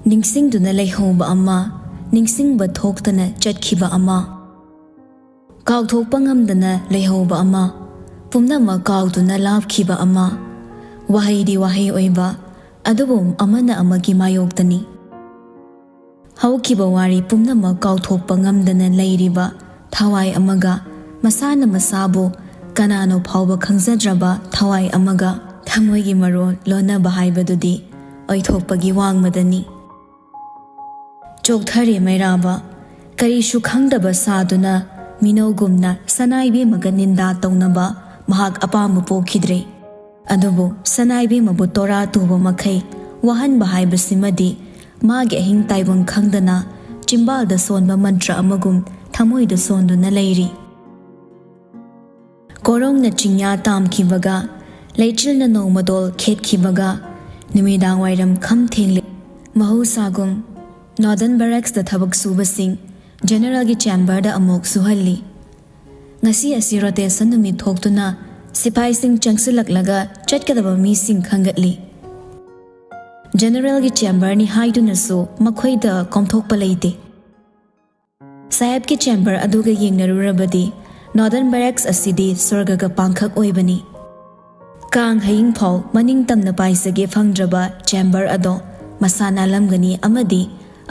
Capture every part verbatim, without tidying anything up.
ꯅꯤꯡꯁꯤꯡꯗꯨꯅ ꯂꯩꯍꯧꯕ ꯑꯃ, ꯅꯤꯡꯁꯤꯡꯕ ꯊꯣꯛꯇꯅ ꯆꯠꯈꯤꯕ ꯑꯃ, ꯀꯥꯎꯊꯣꯛꯄ ꯉꯝꯗꯅ ꯂꯩꯍꯧꯕ ꯑꯃ, ꯄꯨꯝꯅꯃꯛ ꯀꯥꯎꯗꯨꯅ ꯂꯥꯞꯈꯤꯕ ꯑꯃ꯫ ꯋꯥꯍꯩꯗꯤ ꯋꯥꯍꯩ ꯑꯣꯏꯕ, ꯑꯗꯨꯕꯨ ꯑꯃꯅ ꯑꯃꯒꯤ ꯃꯥꯌꯣꯛꯇꯅꯤ꯫ ꯍꯧꯈꯤꯕ ꯋꯥꯔꯤ ꯄꯨꯝꯅꯃꯛ ꯀꯥꯎꯊꯣꯛꯄ ꯉꯝꯗꯅ ꯂꯩꯔꯤꯕ ꯊꯋꯥꯏ ꯑꯃꯒ, ꯃꯁꯥꯅ ꯃꯁꯥꯕꯨ ꯀꯅꯥꯅꯣ ꯐꯥꯎꯕ ꯈꯪꯖꯗ꯭ꯔꯕ ꯊꯋꯥꯏ ꯑꯃꯒ ꯊꯃꯣꯏꯒꯤ ꯃꯔꯣꯜ ꯂꯣꯟꯅꯕ ꯍꯥꯏꯕꯗꯨꯗꯤ ꯑꯣꯏꯊꯣꯛꯄꯒꯤ ꯋꯥꯡꯃꯗꯅꯤ꯫ ꯆꯣꯛꯊꯔꯦ ꯃꯩꯔꯥꯕ꯫ ꯀꯔꯤꯁꯨ ꯈꯪꯗꯕ ꯁꯥꯗꯨꯅ ꯃꯤꯅꯧꯒꯨꯝꯅ ꯁꯅꯥꯏꯕꯦꯝꯃꯒ ꯅꯤꯟꯗꯥ ꯇꯧꯅꯕ ꯃꯍꯥꯛ ꯑꯄꯥꯝꯕ ꯄꯣꯛꯈꯤꯗ꯭ꯔꯦ꯫ ꯑꯗꯨꯕꯨ ꯁꯅꯥꯏꯕꯦꯝꯃꯕꯨ ꯇꯣꯔꯥ ꯇꯨꯕ ꯃꯈꯩ ꯋꯥꯍꯟꯕ ꯍꯥꯏꯕꯁꯤꯃꯗꯤ ꯃꯥꯒꯤ ꯑꯍꯤꯡ ꯇꯥꯏꯕꯪ ꯈꯪꯗꯅ ꯆꯤꯝꯕꯥꯜꯗ ꯁꯣꯟꯕ ꯃꯟꯇ꯭ꯔ ꯑꯃꯒꯨꯝ ꯊꯃꯣꯏꯗ ꯁꯣꯟꯗꯨꯅ ꯂꯩꯔꯤ꯫ ꯀꯣꯔꯣꯡꯅ ꯆꯤꯡꯌꯥ ꯇꯥꯝꯈꯤꯕꯒ, ꯂꯩꯆꯤꯜꯅ ꯅꯣꯡꯃꯗꯣꯜ ꯈꯦꯠꯈꯤꯕꯒ, ꯅꯨꯃꯤꯗꯥꯡ ꯋꯥꯏꯔꯝ ꯈꯝ ꯊꯦꯡꯂꯦ꯫ ꯃꯍꯧꯁꯥꯒꯨꯝ, ꯅꯣꯔꯗꯔꯟ ꯕꯦꯔꯦꯛꯁꯇ ꯊꯕꯛ ꯁꯨꯕꯁꯤꯡ ꯖꯦꯅꯔꯦꯜꯒꯤ ꯆꯦꯝꯕꯔꯗ ꯑꯃꯨꯛ ꯁꯨꯍꯜꯂꯤ꯫ ꯉꯁꯤ ꯑꯁꯤ ꯔꯣꯇꯦꯁꯟ ꯅꯨꯃꯤꯠ ꯊꯣꯛꯇꯨꯅ ꯁꯤꯐꯥꯏꯁꯤꯡ ꯆꯪꯁꯤꯜꯂꯛꯂꯒ ꯆꯠꯀꯗꯕ ꯃꯤꯁꯤꯡ ꯈꯟꯒꯠꯂꯤ꯫ ꯖꯦꯅꯔꯦꯜꯒꯤ ꯆꯦꯝꯕꯔꯅꯤ ꯍꯥꯏꯗꯨꯅꯁꯨ ꯃꯈꯣꯏꯗ ꯀꯣꯝꯊꯣꯛꯄ ꯂꯩꯇꯦ꯫ ꯁꯥꯍꯦꯕꯀꯤ ꯆꯦꯝꯕꯔ ꯑꯗꯨꯒ ꯌꯦꯡꯅꯔꯨꯔꯕꯗꯤ ꯅꯣꯔꯗꯔꯟ ꯕꯦꯔꯦꯛꯁ ꯑꯁꯤꯗꯤ ꯁ꯭ꯋꯔꯒꯒ ꯄꯥꯡꯈꯛ ꯑꯣꯏꯕꯅꯤ꯫ ꯀꯥꯡ ꯍꯌꯤꯡ ꯐꯥꯎ ꯃꯅꯤꯡ ꯇꯝꯅ ꯄꯥꯏꯖꯒꯦ ꯐꯪꯗ꯭ꯔꯕ ꯆꯦꯝꯕꯔ ꯑꯗꯣ ꯃꯁꯥ ꯅꯥꯜꯂꯝꯒꯅꯤ ꯑꯃꯗꯤ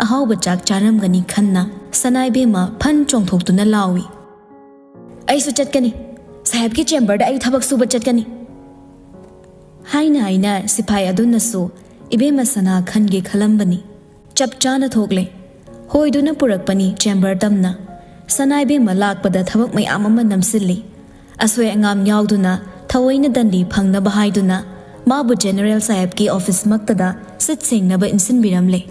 ꯑꯍꯥꯎꯕ ꯆꯥꯛ ꯆꯥꯔꯝꯒꯅꯤ ꯈꯟꯅ ꯁꯅꯥꯏꯕꯦꯝꯃ ꯐꯟ ꯆꯣꯡꯊꯣꯛꯇꯨꯅ ꯂꯥꯎꯏ, "ꯑꯩꯁꯨ ꯆꯠꯀꯅꯤ, ꯁꯥꯍꯦꯕꯀꯤ ꯆꯦꯝꯕꯔꯗ ꯑꯩ ꯊꯕꯛ ꯁꯨꯕ ꯆꯠꯀꯅꯤ!" ꯍꯥꯏꯅ ꯍꯥꯏꯅ ꯁꯤꯐꯥꯏ ꯑꯗꯨꯅꯁꯨ ꯏꯕꯦꯝꯃ ꯁꯅꯥ ꯈꯟꯒꯦ ꯈꯜꯂꯝꯕꯅꯤ꯫ ꯆꯞ ꯆꯥꯅ ꯊꯣꯛꯂꯦ꯫ ꯍꯣꯏꯗꯨꯅ ꯄꯨꯔꯛꯄꯅꯤ ꯆꯦꯝꯕꯔ ꯇꯝꯅ꯫ ꯁꯅꯥꯏꯕꯦꯝꯃ ꯂꯥꯛꯄꯗ ꯊꯕꯛ ꯃꯌꯥꯝ ꯑꯃ ꯅꯝꯁꯤꯜꯂꯤ꯫ ꯑꯁꯣꯏ ꯑꯉꯥꯝ ꯌꯥꯎꯗꯨꯅ ꯊꯑꯣꯏꯅ ꯗꯟꯗꯤ ꯐꯪꯅꯕ ꯍꯥꯏꯗꯨꯅ ꯃꯥꯕꯨ ꯖꯦꯅꯔꯦꯜ ꯁꯥꯍꯦꯕꯀꯤ ꯑꯣꯐꯤꯁꯃꯛꯇꯗ ꯁꯤꯠ ꯁꯦꯡꯅꯕ ꯏꯟꯁꯤꯟꯕꯤꯔꯝꯂꯦ꯫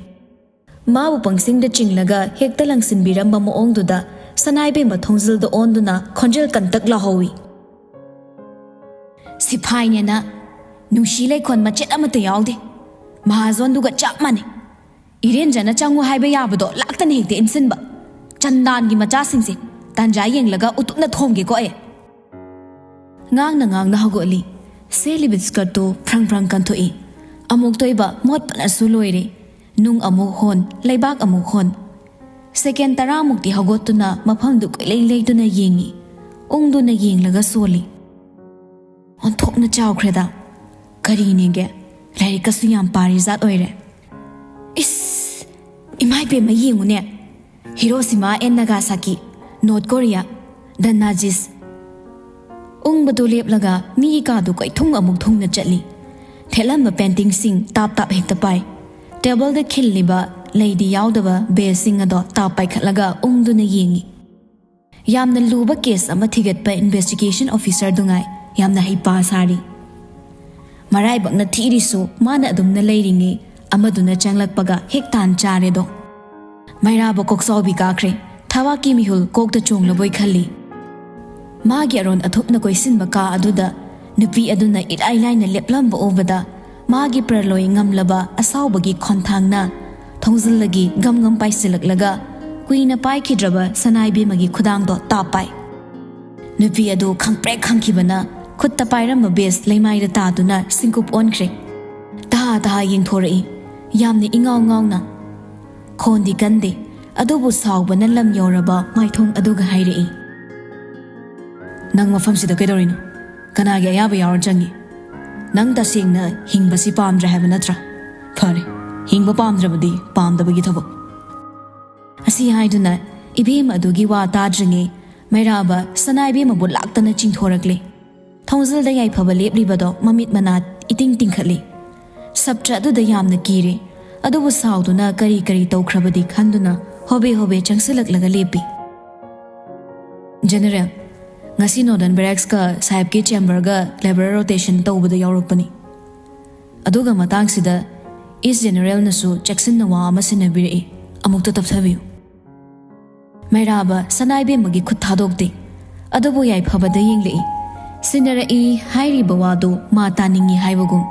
ꯃꯥꯕꯨ ꯄꯪꯁꯤꯡꯗ ꯆꯤꯡꯂꯒ ꯍꯦꯛꯇ ꯂꯪꯁꯤꯟꯕꯤꯔꯝꯕ ꯃꯑꯣꯡꯗꯨꯗ ꯁꯅꯥꯏꯕꯦꯝꯃ ꯊꯣꯡꯖꯤꯜꯗ ꯑꯣꯟꯗꯨꯅ ꯈꯣꯟꯖꯦꯜ ꯀꯟꯇꯛ ꯂꯥꯎꯍꯧꯏ, "ꯁꯤꯐꯥꯏꯅꯦꯅ ꯅꯨꯡꯁꯤ ꯂꯩꯈꯣꯟ ꯃꯆꯦꯠ ꯑꯃꯠꯇ ꯌꯥꯎꯗꯦ꯫ ꯃꯍꯥꯖꯣꯟꯗꯨꯒ ꯆꯞ ꯃꯥꯟꯅꯩ꯫ ꯏꯔꯦꯟꯖꯅ ꯆꯪꯉꯨ ꯍꯥꯏꯕ ꯌꯥꯕꯗꯣ ꯂꯥꯛꯇꯅ ꯍꯦꯛꯇ ꯏꯟꯁꯤꯟꯕ꯫ ꯆꯟꯗꯥꯟꯒꯤ ꯃꯆꯥꯁꯤꯡꯁꯦ ꯇꯥꯟꯖꯥ ꯌꯦꯡꯂꯒ ꯎꯇꯨꯞꯅ ꯊꯣꯝꯒꯦꯀꯣ ꯑꯩ!" ꯉꯥꯡꯅ ꯉꯥꯡꯅ ꯍꯧꯒꯠꯂꯤ꯫ ꯁꯦꯠꯂꯤꯕ ꯁ꯭ꯀꯔꯠꯇꯨ ꯐ꯭ꯔꯪ ꯐ꯭ꯔꯪ ꯀꯟꯊꯣꯛꯏ꯫ ꯑꯃꯨꯛꯇꯣꯏꯕ ꯃꯣꯠꯄꯅꯁꯨ ꯂꯣꯏꯔꯦ꯫ ꯅꯨꯡ ꯑꯃꯨꯛ ꯍꯣꯟ, ꯂꯩꯕꯥꯛ ꯑꯃꯨꯛ ꯍꯣꯟ꯫ ꯁꯦꯀꯦꯟ ꯇꯔꯥꯃꯨꯛꯇꯤ ꯍꯧꯒꯠꯇꯨꯅ ꯃꯐꯝꯗꯨ ꯀꯣꯏꯂꯩ ꯂꯩꯗꯨꯅ ꯌꯦꯡꯏ꯫ ꯎꯪꯗꯨꯅ ꯌꯦꯡꯂꯒ ꯁꯣꯜꯂꯤ꯫ ꯑꯣꯟꯊꯣꯛꯅ ꯆꯥꯎꯈ꯭ꯔꯦꯗ꯫ ꯀꯔꯤꯅꯦꯒꯦ? ꯂꯥꯏꯔꯤꯛꯀꯁꯨ ꯌꯥꯝ ꯄꯥꯔꯤ ꯖꯥꯠ ꯑꯣꯏꯔꯦ꯫ ꯏꯁ! ꯏꯃꯥ ꯏꯕꯦꯝꯃ, ꯌꯦꯡꯉꯨꯅꯦ꯫ ꯍꯤꯔꯣꯁꯤꯃꯥ ꯑꯦꯟ ꯅꯥꯒꯥꯁꯥꯀꯤ, ꯅꯣꯔꯠ ꯀꯣꯔꯤꯌꯥ, ꯗ ꯅꯥꯖꯤꯁ꯫ ꯎꯪꯕꯗꯨ ꯂꯦꯞꯂꯒ ꯃꯤꯒꯤ ꯀꯥꯗꯨ ꯀꯩꯊꯨꯡ ꯑꯃꯨꯛ ꯊꯨꯡꯅ ꯆꯠꯂꯤ꯫ ꯊꯦꯠꯂꯝꯕ ꯄꯦꯟꯇꯤꯡꯁꯤꯡ ꯇꯥꯞ ꯇꯥꯞ ꯍꯦꯛꯇ ꯄꯥꯏ꯫ ꯇꯦꯕꯜꯗ ꯈꯤꯜꯂꯤꯕ ꯂꯩꯗꯤ ꯌꯥꯎꯗꯕ ꯕꯦꯖꯁꯤꯡ ꯑꯗꯣ ꯇꯥꯞ ꯄꯥꯏꯈꯠꯂꯒ ꯎꯪꯗꯨꯅ ꯌꯦꯡꯏ꯫ ꯌꯥꯝꯅ ꯂꯨꯕ ꯀꯦꯁ ꯑꯃ ꯊꯤꯒꯠꯄ ꯏꯟꯚꯦꯁꯇꯤꯒꯦꯁꯟ ꯑꯣꯐꯤꯁꯔꯗꯨꯉꯥꯏ ꯌꯥꯝꯅ ꯍꯩꯄꯥ ꯁꯥꯔꯤ꯫ ꯃꯔꯥꯏꯕꯛꯅ ꯊꯤꯔꯤꯁꯨ ꯃꯥꯅ ꯑꯗꯨꯝꯅ ꯂꯩꯔꯤꯉꯩ ꯑꯃꯗꯨꯅ ꯆꯪꯂꯛꯄꯒ ꯍꯦꯛ ꯇꯥꯟ ꯆꯥꯔꯦꯗꯣ꯫ ꯃꯩꯔꯥꯕ ꯀꯣꯛꯆꯥꯎꯕꯤ ꯀꯥꯈ꯭ꯔꯦ꯫ ꯊꯕꯥꯛꯀꯤ ꯃꯤꯍꯨꯜ ꯀꯣꯛꯇ ꯆꯣꯡꯂꯕꯣꯏ ꯈꯜꯂꯤ꯫ ꯃꯥꯒꯤ ꯑꯔꯣꯟ ꯑꯊꯨꯞꯅ ꯀꯣꯏꯁꯤꯟꯕ ꯀꯥ ꯑꯗꯨꯗ ꯅꯨꯄꯤ ꯑꯗꯨꯅ ꯏꯔꯥꯏ ꯂꯥꯏꯅ ꯂꯦꯞꯂꯝꯕ ꯎꯕꯗ ꯃꯥꯒꯤ ꯄ꯭ꯔꯂꯣꯏ ꯉꯝꯂꯕ ꯑꯁꯥꯎꯕꯒꯤ ꯈꯣꯟꯊꯥꯡꯅ ꯊꯣꯡꯖꯤꯜꯗꯒꯤ ꯒꯝ ꯒꯝ ꯄꯥꯏꯁꯤꯜꯂꯛꯂꯒ ꯀꯨꯏꯅ ꯄꯥꯏꯈꯤꯗ꯭ꯔꯕ ꯁꯅꯥꯏꯕꯦꯝꯃꯒꯤ ꯈꯨꯗꯥꯡꯗꯣ ꯇꯥꯞ ꯄꯥꯏ꯫ ꯅꯨꯄꯤ ꯑꯗꯨ ꯈꯪꯄ꯭ꯔꯦꯛ ꯈꯪꯈꯤꯕꯅ ꯈꯨꯠꯇ ꯄꯥꯏꯔꯝꯕ ꯕꯦꯖ ꯂꯩꯃꯥꯏꯗ ꯇꯥꯗꯨꯅ ꯁꯤꯡꯀꯨꯞ ꯑꯣꯟꯈ꯭ꯔꯦ꯫ ꯇꯍꯥ ꯇꯍꯥ ꯌꯦꯡꯊꯣꯔꯛꯏ, ꯌꯥꯝꯅ ꯏꯉꯥꯎ ꯉꯥꯎꯅ꯫ ꯈꯣꯟꯗꯤ ꯀꯟꯗꯦ, ꯑꯗꯨꯕꯨ ꯁꯥꯎꯕꯅ ꯂꯝ ꯌꯧꯔꯕ ꯃꯥꯏꯊꯣꯡ ꯑꯗꯨꯒ ꯍꯥꯏꯔꯛꯏ꯫ "ꯅꯪ ꯃꯐꯝꯁꯤꯗ ꯀꯩꯗꯧꯔꯤꯅꯣ? ꯀꯅꯥꯒꯤ ꯑꯌꯥꯕ ꯌꯥꯎꯔ ꯆꯪꯉꯤ? ꯅꯪ ꯇꯁꯦꯡꯅ ꯍꯤꯡꯕꯁꯤ ꯄꯥꯝꯗ꯭ꯔꯦ ꯍꯥꯏꯕ ꯅꯠꯇ꯭ꯔꯥ? ꯐꯔꯦ, ꯍꯤꯡꯕ ꯄꯥꯝꯗ꯭ꯔꯕꯗꯤ ꯄꯥꯝꯗꯕꯒꯤ ꯊꯕꯛ"꯫ ꯑꯁꯤ ꯍꯥꯏꯗꯨꯅ ꯏꯕꯦꯝ ꯑꯗꯨꯒꯤ ꯋꯥ ꯇꯥꯗ꯭ꯔꯤꯉꯩ ꯃꯩꯔꯥꯕ ꯁꯅꯥ ꯏꯕꯦꯝꯃꯕꯨ ꯂꯥꯛꯇꯅ ꯆꯤꯡꯊꯣꯔꯛꯂꯦ꯫ ꯊꯣꯡꯖꯤꯜꯗ ꯌꯥꯏꯐꯕ ꯂꯦꯞꯂꯤꯕꯗꯣ ꯃꯃꯤꯠ ꯃꯅꯥ ꯏꯇꯤꯡ ꯇꯤꯡꯈꯠꯂꯤ꯫ ꯁꯞꯇ꯭ꯔ ꯑꯗꯨꯗ ꯌꯥꯝꯅ ꯀꯤꯔꯦ꯫ ꯑꯗꯨꯕꯨ ꯁꯥꯎꯗꯨꯅ ꯀꯔꯤ ꯀꯔꯤ ꯇꯧꯈ꯭ꯔꯕꯗꯤ ꯈꯟꯗꯨꯅ ꯍꯣꯕꯦ ꯍꯣꯕꯦ ꯆꯪꯁꯤꯜꯂꯛꯂꯒ ꯂꯦꯞꯄꯤ꯫ "ꯖꯦꯅꯦꯔꯦꯜ, ꯉꯁꯤ ꯅꯣꯔꯗꯔꯟ ꯕꯦꯔꯦꯛꯁꯀ ꯁꯥꯍꯦꯕꯀꯤ ꯆꯦꯝꯕꯔꯒ ꯂꯦꯕꯔ ꯔꯣꯇꯦꯁꯟ ꯇꯧꯕꯗ ꯌꯥꯎꯔꯛꯄꯅꯤ꯫ ꯑꯗꯨꯒ ꯃꯇꯥꯡꯁꯤꯗ ꯏꯁ ꯖꯦꯅꯦꯔꯦꯜꯅꯁꯨ ꯆꯦꯛꯁꯤꯟꯅ ꯋꯥ ꯑꯃ ꯁꯤꯟꯅꯕꯤꯔꯛꯏ꯫ ꯑꯃꯨꯛꯇ ꯇꯞꯊꯕꯤꯌꯨ"꯫ ꯃꯩꯔꯥꯕ ꯁꯅꯥꯏꯕꯦꯝꯃꯒꯤ ꯈꯨꯠ ꯊꯥꯗꯣꯛꯇꯦ꯫ ꯑꯗꯨꯕꯨ ꯌꯥꯏꯐꯕꯗ ꯌꯦꯡꯂꯛꯏ꯫ "ꯁꯤꯟꯅꯔꯛꯏ ꯍꯥꯏꯔꯤꯕ ꯋꯥꯗꯨ ꯃꯥ ꯇꯥꯅꯤꯡꯏ ꯍꯥꯏꯕꯒꯨꯝ꯫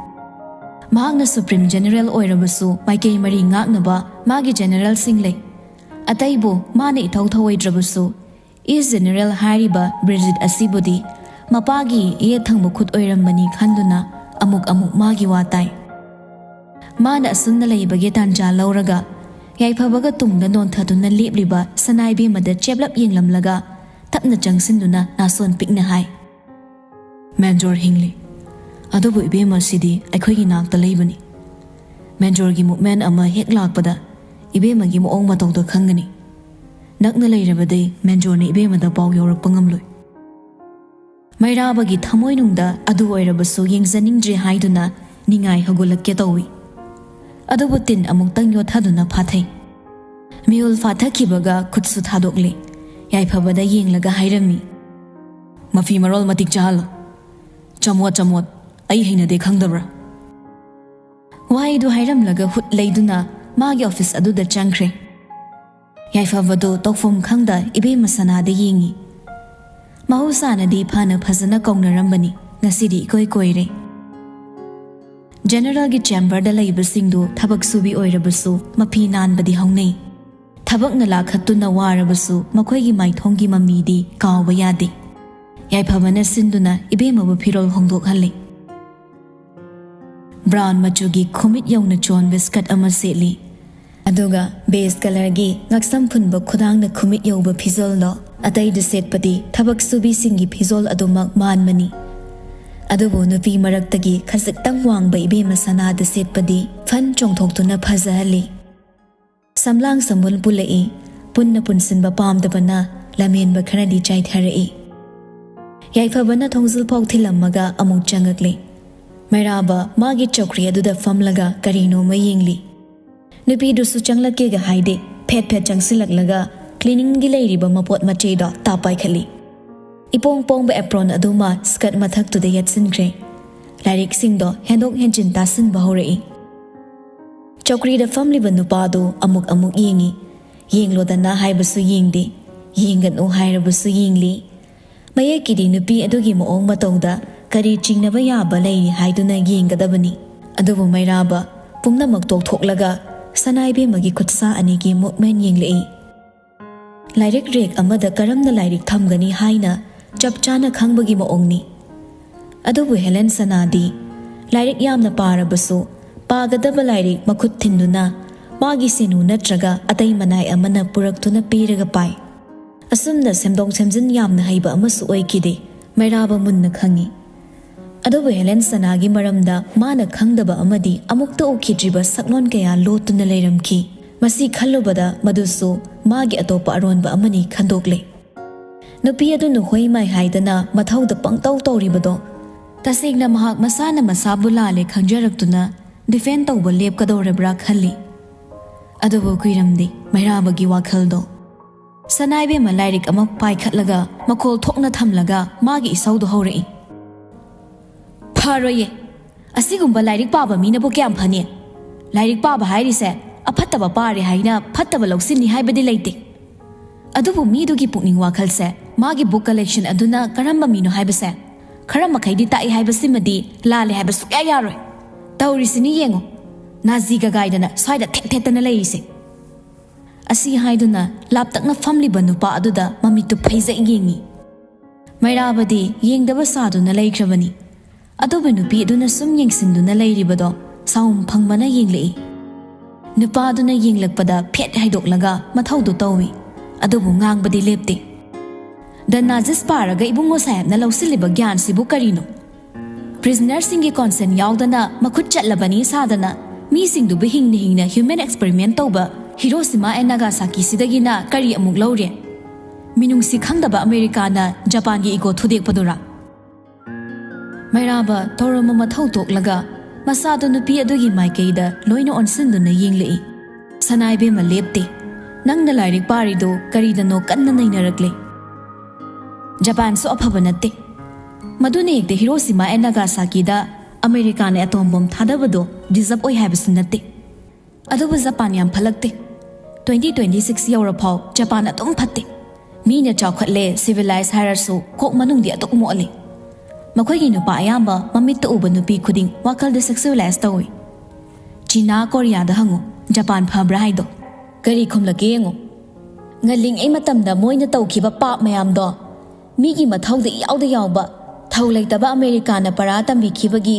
ꯃꯍꯥꯛꯅ ꯁꯨꯄ꯭ꯔꯤꯝ ꯖꯦꯅꯦꯔꯦꯜ ꯑꯣꯏꯔꯕꯁꯨ ꯃꯥꯏꯀꯩ ꯃꯔꯤ ꯉꯥꯛꯅꯕ ꯃꯥꯒꯤ ꯖꯦꯅꯦꯔꯦꯜꯁꯤꯡ ꯂꯩ꯫ ꯑꯇꯩꯕꯨ ꯃꯥꯅ ꯏꯊꯧ ꯊꯧꯑꯣꯏꯗ꯭ꯔꯕꯁꯨ ꯏꯁ ꯖꯦꯅꯦꯔꯦꯜ ꯍꯥꯏꯔꯤꯕ ꯕ꯭ꯔꯤꯖꯤꯠ ꯑꯁꯤꯕꯨꯗꯤ ꯃꯄꯥꯒꯤ ꯌꯦꯠ ꯊꯪꯕ ꯈꯨꯠ ꯑꯣꯏꯔꯝꯕꯅꯤ ꯈꯟꯗꯨꯅ ꯑꯃꯨꯛ ꯑꯃꯨꯛ ꯃꯥꯒꯤ ꯋꯥ ꯇꯥꯏ"꯫ ꯃꯥꯅ ꯑꯁꯨꯝꯅ ꯂꯩꯕꯒꯤ ꯇꯥꯟꯖꯥ ꯂꯧꯔꯒ ꯌꯥꯏꯐꯕꯒ ꯇꯨꯡꯗ ꯅꯣꯟꯊꯗꯨꯅ ꯂꯦꯞꯂꯤꯕ ꯁꯅꯥ ꯏꯕꯦꯝꯃꯗ ꯆꯦꯞꯂꯞ ꯌꯦꯡꯂꯝꯂꯒ ꯇꯞꯅ ꯆꯪꯁꯤꯟꯗꯨꯅ ꯅꯥꯁꯣꯟ ꯄꯤꯛꯅ ꯍꯥꯏ, "ꯃꯦꯟꯖꯣꯔ ꯍꯤꯡꯂꯤ꯫ ꯑꯗꯨꯕꯨ ꯏꯕꯦꯝꯃ ꯑꯁꯤꯗꯤ ꯑꯩꯈꯣꯏꯒꯤ ꯅꯥꯛꯇ ꯂꯩꯕꯅꯤ꯫ ꯃꯦꯟꯖꯣꯔꯒꯤ ꯃꯨꯞꯃꯦꯟ ꯑꯃ ꯍꯦꯛ ꯂꯥꯛꯄꯗ ꯏꯕꯦꯝꯃꯒꯤ ꯃꯑꯣꯡ ꯃꯇꯧꯗ ꯈꯪꯒꯅꯤ꯫ ꯅꯛꯅ ꯂꯩꯔꯕꯗꯤ ꯃꯦꯟꯖꯣꯔꯅ ꯏꯕꯦꯝꯃꯗ ꯄꯥꯎ ꯌꯧꯔꯛꯄ ꯉꯝꯂꯣꯏ꯫" ꯃꯩꯔꯥꯕꯒꯤ ꯊꯃꯣꯏꯅꯨꯡꯗ ꯑꯗꯨ ꯑꯣꯏꯔꯕꯁꯨ ꯌꯦꯡꯖꯅꯤꯡꯗ꯭ꯔꯦ ꯍꯥꯏꯗꯨꯅ ꯅꯤꯡꯉꯥꯏ ꯍꯧꯒꯠꯂꯛꯀꯦ ꯇꯧꯏ꯫ ꯑꯗꯨꯕꯨ ꯇꯤꯟ ꯑꯃꯨꯛꯇꯪ ꯌꯣꯠꯊꯗꯨꯅ ꯐꯥꯊꯩ꯫ ꯃꯤꯍꯨꯜ ꯐꯥꯊꯈꯤꯕꯒ ꯈꯨꯠꯁꯨ ꯊꯥꯗꯣꯛꯂꯦ꯫ ꯌꯥꯏꯐꯕꯗ ꯌꯦꯡꯂꯒ ꯍꯥꯏꯔꯝꯃꯤ, "ꯃꯐꯤ ꯃꯔꯣꯜ ꯃꯇꯤꯛ ꯆꯥꯍꯜꯂꯨ꯫ ꯆꯃꯣꯠ ꯆꯃꯣꯠ, ꯑꯩ ꯍꯩꯅꯗꯦ ꯈꯪꯗꯕ꯭ꯔꯥ?" ꯋꯥꯍꯩꯗꯨ ꯍꯥꯏꯔꯝꯂꯒ ꯍꯨꯠ ꯂꯩꯗꯨꯅ ꯃꯥꯒꯤ ꯑꯣꯐꯤꯁ ꯑꯗꯨꯗ ꯆꯪꯈ꯭ꯔꯦ꯫ ꯌꯥꯏꯐꯕꯗꯨ ꯇꯧꯐꯝ ꯈꯪꯗ ꯏꯕꯦꯝꯃ ꯁꯅꯥꯗ ꯌꯦꯡꯉꯤ꯫ ꯃꯍꯧꯁꯥꯅꯗꯤ ꯐꯅ ꯐꯖꯅ ꯀꯧꯅꯔꯝꯕꯅꯤ, ꯉꯁꯤꯗꯤ ꯏꯀꯣꯏ ꯀꯣꯏꯔꯦ꯫ ꯖꯦꯅꯔꯦꯜꯒꯤ ꯆꯦꯝꯕꯔꯗ ꯂꯩꯕꯁꯤꯡꯗꯨ ꯊꯕꯛ ꯁꯨꯕꯤ ꯑꯣꯏꯔꯕꯁꯨ ꯃꯐꯤ ꯅꯥꯟꯕꯗꯤ ꯍꯧꯅꯩ꯫ ꯊꯕꯛꯅ ꯂꯥꯈꯠꯇꯨꯅ ꯋꯥꯔꯕꯁꯨ ꯃꯈꯣꯏꯒꯤ ꯃꯥꯏꯊꯣꯡꯒꯤ ꯃꯃꯤꯗꯤ ꯀꯥꯎꯕ ꯌꯥꯗꯦ꯫ ꯌꯥꯏꯐꯕꯅ ꯁꯤꯟꯗꯨꯅ ꯏꯕꯦꯝꯃꯕꯨ ꯐꯤꯔꯣꯜ ꯍꯣꯡꯗꯣꯛꯍꯜꯂꯤ꯫ ꯕ꯭ꯔꯥꯎꯟ ꯃꯆꯨꯒꯤ ꯈꯨꯃꯤꯠ ꯌꯧꯅ ꯆꯣꯟꯕ ꯁ꯭ꯀꯔꯠ ꯑꯃ ꯁꯦꯠꯂꯤ꯫ ꯑꯗꯨꯒ ꯕꯦꯖ ꯀꯂꯔꯒꯤ ꯉꯛꯁꯝ ꯐꯨꯟꯕ ꯈꯨꯗꯥꯡꯅ ꯈꯨꯃꯤꯠ ꯌꯧꯕ ꯐꯤꯖꯣꯜꯗꯣ ꯑꯇꯩꯗ ꯁꯦꯠꯄꯗꯤ ꯊꯕꯛ ꯁꯨꯕꯤꯁꯤꯡꯒꯤ ꯐꯤꯖꯣꯜ ꯑꯗꯨꯃꯛ ꯃꯥꯟꯕꯅꯤ꯫ ꯑꯗꯨꯕꯨ ꯅꯨꯄꯤ ꯃꯔꯛꯇꯒꯤ ꯈꯖꯤꯛꯇꯪ ꯋꯥꯡꯕ ꯏꯕꯦꯝꯃ ꯁꯅꯥꯗ ꯁꯦꯠꯄꯗꯤ ꯐꯟ ꯆꯣꯡꯊꯣꯛꯇꯨꯅ ꯐꯖꯍꯜꯂꯤ꯫ ꯁꯝꯂꯥꯡ ꯁꯝꯕꯨꯜ ꯄꯨꯜꯂꯛꯏ꯫ ꯄꯨꯟꯅ ꯄꯨꯟꯁꯤꯟꯕ ꯄꯥꯝꯗꯕꯅ ꯂꯝꯍꯦꯟꯕ ꯈꯔꯗꯤ ꯆꯥꯏꯊꯔꯛꯏ꯫ ꯌꯥꯏꯐꯕꯅ ꯊꯣꯡꯖꯤꯜ ꯐꯥꯎ ꯊꯤꯜꯂꯝꯃꯒ ꯑꯃꯨꯛ ꯆꯪꯉꯛꯂꯦ꯫ ꯃꯩꯔꯥꯕ ꯃꯥꯒꯤ ꯆꯧꯀ꯭ꯔꯤ ꯑꯗꯨꯗ ꯐꯝꯂꯒ ꯀꯔꯤꯅꯣꯃ ꯌꯦꯡꯂꯤ꯫ ꯅꯨꯄꯤꯗꯨꯁꯨ ꯆꯪꯂꯛꯀꯦꯒ ꯍꯥꯏꯗꯦ, ꯐꯦꯠ ꯐꯦꯠ ꯆꯪꯁꯤꯜꯂꯛꯂꯒ ꯀ꯭ꯂꯤꯅꯤꯡꯒꯤ ꯂꯩꯔꯤꯕ ꯃꯄꯣꯠ ꯃꯆꯩꯗꯣ ꯇꯥ ꯄꯥꯏꯈꯠꯂꯤ꯫ ꯏꯄꯣꯡ ꯄꯣꯡꯕ ꯑꯦꯄ꯭ꯔꯣꯟ ꯑꯗꯨꯃ ꯁ꯭ꯀꯔꯠ ꯃꯊꯛꯇꯨꯗ ꯌꯦꯠꯁꯤꯟꯈ꯭ꯔꯦ꯫ ꯂꯥꯏꯔꯤꯛꯁꯤꯡꯗꯣ ꯍꯦꯟꯗꯣꯛ ꯍꯦꯟꯖꯤꯟ ꯇꯥꯁꯤꯟꯕ ꯍꯧꯔꯛꯏ꯫ ꯆꯧꯀ꯭ꯔꯤꯗ ꯐꯝꯂꯤꯕ ꯅꯨꯄꯥꯗꯨ ꯑꯃꯨꯛ ꯑꯃꯨꯛ ꯌꯦꯡꯉꯤ꯫ ꯌꯦꯡꯂꯣꯗꯅ ꯍꯥꯏꯕꯁꯨ ꯌꯦꯡꯗꯦ, ꯌꯦꯡꯒꯅꯨ ꯍꯥꯏꯔꯕꯁꯨ ꯌꯦꯡꯂꯤ꯫ ꯃꯌꯦꯛꯀꯤꯗꯤ ꯅꯨꯄꯤ ꯑꯗꯨꯒꯤ ꯃꯑꯣꯡ ꯃꯇꯧꯗ ꯀꯔꯤ ꯆꯤꯡꯅꯕ ꯌꯥꯕ ꯂꯩꯔꯤ ꯍꯥꯏꯗꯨꯅ ꯌꯦꯡꯒꯗꯕꯅꯤ꯫ ꯑꯗꯨꯕꯨ ꯃꯩꯔꯥꯕ ꯄꯨꯝꯅꯃꯛ ꯇꯣꯛꯊꯣꯛꯂꯒ ꯁꯅꯥꯏꯕꯦꯝꯃꯒꯤ ꯈꯨꯠꯁꯥ ꯑꯅꯤꯒꯤ ꯃꯨꯞꯃꯦꯟ ꯌꯦꯡꯂꯛꯏ꯫ ꯂꯥꯏꯔꯤꯛ ꯔꯦꯛ ꯑꯃꯗ ꯀꯔꯝꯅ ꯂꯥꯏꯔꯤꯛ ꯊꯝꯒꯅꯤ ꯍꯥꯏꯅ ꯆꯞ ꯆꯥꯅ ꯈꯪꯕꯒꯤ ꯃꯑꯣꯡꯅꯤ꯫ ꯑꯗꯨꯕꯨ ꯍꯦꯂꯦꯟ ꯁꯅꯥꯗꯤ ꯂꯥꯏꯔꯤꯛ ꯌꯥꯝꯅ ꯄꯥꯔꯕꯁꯨ ꯄꯥꯒꯗꯕ ꯂꯥꯏꯔꯤꯛ ꯃꯈꯨꯠ ꯊꯤꯟꯗꯨꯅ ꯃꯥꯒꯤ ꯁꯦꯅꯨ ꯅꯠꯇ꯭ꯔꯒ ꯑꯇꯩ ꯃꯅꯥꯏ ꯑꯃꯅ ꯄꯨꯔꯛꯇꯨꯅ ꯄꯤꯔꯒ ꯄꯥꯏ꯫ ꯑꯁꯨꯝꯅ ꯁꯦꯝꯗꯣꯛ ꯁꯦꯝꯖꯤꯟ ꯌꯥꯝꯅ ꯍꯩꯕ ꯑꯃꯁꯨ ꯑꯣꯏꯈꯤꯗꯦ ꯃꯩꯔꯥꯕ ꯃꯨꯟꯅ ꯈꯪꯏ꯫ ꯑꯗꯨꯕꯨ ꯍꯦꯂꯦꯟ ꯁꯅꯥꯒꯤ ꯃꯔꯝꯗ ꯃꯥꯅ ꯈꯪꯗꯕ ꯑꯃꯗꯤ ꯑꯃꯨꯛꯇ ꯎꯈꯤꯗ꯭ꯔꯤꯕ ꯁꯛꯂꯣꯟ ꯀꯌꯥ ꯂꯣꯠꯇꯨꯅ ꯂꯩꯔꯝꯈꯤ꯫ ꯃꯁꯤ ꯈꯜꯂꯨꯕꯗ ꯃꯗꯨꯁꯨ ꯃꯥꯒꯤ ꯑꯇꯣꯞꯄ ꯑꯔꯣꯟꯕ ꯑꯃꯅꯤ ꯈꯟꯗꯣꯛꯂꯦ꯫ ꯅꯨꯄꯤ ꯑꯗꯨꯅ ꯍꯣꯏ ꯃꯥꯏ ꯍꯥꯏꯗꯅ ꯃꯊꯧꯗ ꯄꯪꯇꯧ ꯇꯧꯔꯤꯕꯗꯣ ꯇꯁꯦꯡꯅ ꯃꯍꯥꯛ ꯃꯁꯥꯅ ꯃꯁꯥꯕꯨ ꯂꯥꯜꯂꯦ ꯈꯪꯖꯔꯛꯇꯨꯅ ꯗꯤꯐꯦꯟ ꯇꯧꯕ ꯂꯦꯞꯀꯗꯧꯔꯕ꯭ꯔꯥ ꯈꯜꯂꯤ꯫ ꯑꯗꯨꯕꯨ ꯀꯨꯏꯔꯝꯗꯦ ꯃꯩꯔꯥꯕꯒꯤ ꯋꯥꯈꯜꯗꯣ꯫ ꯁꯅꯥꯏꯕꯦꯝꯃ ꯂꯥꯏꯔꯤꯛ ꯑꯃ ꯄꯥꯏꯈꯠꯂꯒ ꯃꯈꯣꯜ ꯊꯣꯛꯅ ꯊꯝꯂꯒ ꯃꯥꯒꯤ ꯏꯁꯧꯗꯨ ꯍꯧꯔꯛꯏ꯫ "ꯐꯔꯣꯏꯌꯦ꯫ ꯑꯁꯤꯒꯨꯝꯕ ꯂꯥꯏꯔꯤꯛ ꯄꯥꯕ ꯃꯤꯅꯕꯨ ꯀꯌꯥꯝ ꯐꯅꯤ? ꯂꯥꯏꯔꯤꯛ ꯄꯥꯕ ꯍꯥꯏꯔꯤꯁꯦ ꯑꯐꯠꯇꯕ ꯄꯥꯔꯦ ꯍꯥꯏꯅ ꯐꯠꯇꯕ ꯂꯧꯁꯤꯟꯅꯤ ꯍꯥꯏꯕꯗꯤ ꯂꯩꯇꯦ꯫ ꯑꯗꯨꯕꯨ ꯃꯤꯗꯨꯒꯤ ꯄꯨꯛꯅꯤꯡ ꯋꯥꯈꯜꯁꯦ ꯃꯥꯒꯤ book collection ꯑꯗꯨꯅ ꯀꯔꯝꯕ ꯃꯤꯅꯣ ꯍꯥꯏꯕꯁꯦ ꯈꯔ ꯃꯈꯩꯗꯤ ꯇꯥꯛꯏ ꯍꯥꯏꯕꯁꯤꯃꯗꯤ ꯂꯥꯜꯂꯦ ꯍꯥꯏꯕ ꯁꯨꯛꯌꯥ ꯌꯥꯔꯣꯏ꯫ ꯇꯧꯔꯤꯁꯤꯅꯤ ꯌꯦꯡꯉꯨ, ꯅꯥꯖꯤ ꯒꯒꯥꯏꯗꯅ ꯁ꯭ꯋꯥꯏꯗ ꯊꯦꯠ ꯊꯦꯠꯇꯅ ꯂꯩꯔꯤꯁꯦ꯫" ꯑꯁꯤ ꯍꯥꯏꯗꯨꯅ ꯂꯥꯞꯇꯛꯅ ꯐꯝꯂꯤꯕ ꯅꯨꯄꯥ ꯑꯗꯨꯗ ꯃꯃꯤꯠꯇꯨ ꯐꯩꯖꯩ ꯌꯦꯡꯉꯤ꯫ ꯃꯩꯔꯥꯕꯗꯤ ꯌꯦꯡꯗꯕ ꯁꯥꯗꯨꯅ ꯂꯩꯈ꯭ꯔꯕꯅꯤ꯫ ꯑꯗꯨꯕꯨ ꯅꯨꯄꯤ ꯑꯗꯨꯅ ꯁꯨꯝ ꯌꯦꯡꯁꯤꯟꯗꯨꯅ ꯂꯩꯔꯤꯕꯗꯣ ꯁꯥꯎꯝ ꯐꯪꯕꯅ ꯌꯦꯡꯂꯛꯏ꯫ ꯅꯨꯄꯥ ꯑꯗꯨꯅ ꯌꯦꯡꯂꯛꯄꯗ ꯐꯦꯠ ꯍꯥꯏꯗꯣꯛꯂꯒ ꯃꯊꯧꯗꯨ ꯇꯧꯏ, ꯑꯗꯨꯕꯨ ꯉꯥꯡꯕꯗꯤ ꯂꯦꯞꯇꯦ꯫ "ꯗ ꯅꯥꯖꯤꯁ ꯄꯥꯔꯒ ꯏꯕꯨꯡꯉꯣ ꯁꯥꯍꯦꯕꯅ ꯂꯧꯁꯤꯜꯂꯤꯕ ꯒ꯭ꯌꯥꯟꯁꯤꯕꯨ ꯀꯔꯤꯅꯣ? Prisonerꯁꯤꯡꯒꯤ consent ꯌꯥꯎꯗꯅ ꯃꯈꯨꯠ ꯆꯠꯂꯕꯅꯤ ꯁꯥꯗꯅ ꯃꯤꯁꯤꯡꯗꯨꯕꯨ ꯍꯤꯡꯅ ꯍꯤꯡꯅ human experiment ꯇꯧꯕ ꯍꯤꯔꯣꯁꯤꯃꯥ ꯑꯦꯟ ꯅꯥꯒꯥꯁꯥꯀꯤꯁꯤꯗꯒꯤꯅ ꯀꯔꯤ ꯑꯃꯨꯛ ꯂꯧꯔꯦ? ꯃꯤꯅꯨꯡꯁꯤ ꯈꯪꯗꯕ ꯑꯃꯦꯔꯤꯀꯥꯅ ꯖꯄꯥꯟꯒꯤ ego ꯊꯨꯗꯦꯛꯄꯗꯨꯔꯥ?" ꯃꯩꯔꯥꯕ ꯇꯧꯔꯝꯕ ꯃꯊꯧ ꯇꯣꯛꯂꯒ ꯃꯁꯥꯗꯨ ꯅꯨꯄꯤ ꯑꯗꯨꯒꯤ ꯃꯥꯏꯀꯩꯗ ꯂꯣꯏꯅ ꯑꯣꯟꯁꯤꯟꯗꯨꯅ ꯌꯦꯡꯂꯛꯏ꯫ "ꯁꯅꯥꯏꯕꯦꯝꯃ ꯂꯦꯞꯇꯦ꯫ ꯅꯪꯅ ꯂꯥꯏꯔꯤꯛ ꯄꯥꯔꯤꯗꯨ ꯀꯔꯤꯗꯅꯣ ꯀꯟꯅ ꯅꯩꯅꯔꯛꯂꯦ꯫ ꯖꯄꯥꯟꯁꯨ ꯑꯐꯕ ꯅꯠꯇꯦ꯫ ꯃꯗꯨꯅ ꯍꯦꯛꯇ ꯍꯤꯔꯣꯁꯤꯃꯥ ꯑꯦꯟ ꯅꯥꯒꯥꯁꯥꯀꯤꯗ ꯑꯃꯦꯔꯤꯀꯥꯅ atom bomb ꯊꯥꯗꯕꯗꯣ deserve ꯑꯣꯏ ꯍꯥꯏꯕꯁꯨ ꯅꯠꯇꯦ꯫ ꯑꯗꯨꯕꯨ ꯖꯄꯥꯟ ꯌꯥꯝ ꯐꯠꯂꯛꯇꯦ꯫ Twenty twenty six ꯌꯧꯔꯐꯥꯎ ꯖꯄꯥꯟ ꯑꯗꯨꯝ ꯐꯠꯇꯦ꯫ ꯃꯤꯅ ꯆꯥꯎꯈꯠꯂꯦ, civilize ꯍꯥꯏꯔꯁꯨ ꯀꯣꯛ ꯃꯅꯨꯡꯗꯤ ꯑꯗꯨꯛ ꯃꯣꯠꯂꯤ꯫ ꯃꯈꯣꯏꯒꯤ ꯅꯨꯄꯥ ꯑꯌꯥꯝꯕ ꯃꯃꯤꯠꯇ ꯎꯕ ꯅꯨꯄꯤ ꯈꯨꯗꯤꯡ ꯋꯥꯈꯜꯗ sexualize ꯇꯧꯏ꯫ ꯆꯤꯅꯥ, ꯀꯣꯔꯤꯌꯥꯗ ꯍꯪꯉꯨ, ꯖꯄꯥꯟ ꯐꯕ꯭ꯔꯥ ꯍꯥꯏꯗꯣ꯫ ꯀꯔꯤ ꯈꯨꯝꯂꯛꯀꯦ ꯌꯦꯡꯉꯨ꯫ ꯉꯜꯂꯤꯉꯩ ꯃꯇꯝꯗ ꯃꯣꯏꯅ ꯇꯧꯈꯤꯕ ꯄꯥꯞ ꯃꯌꯥꯝꯗꯣ ꯃꯤꯒꯤ ꯃꯊꯧꯗ ꯏꯌꯥꯎꯗ ꯌꯥꯎꯕ ꯊꯧ ꯂꯩꯇꯕ ꯑꯃꯦꯔꯤꯀꯥꯅ ꯄꯔꯥ ꯇꯝꯕꯤꯈꯤꯕꯒꯤ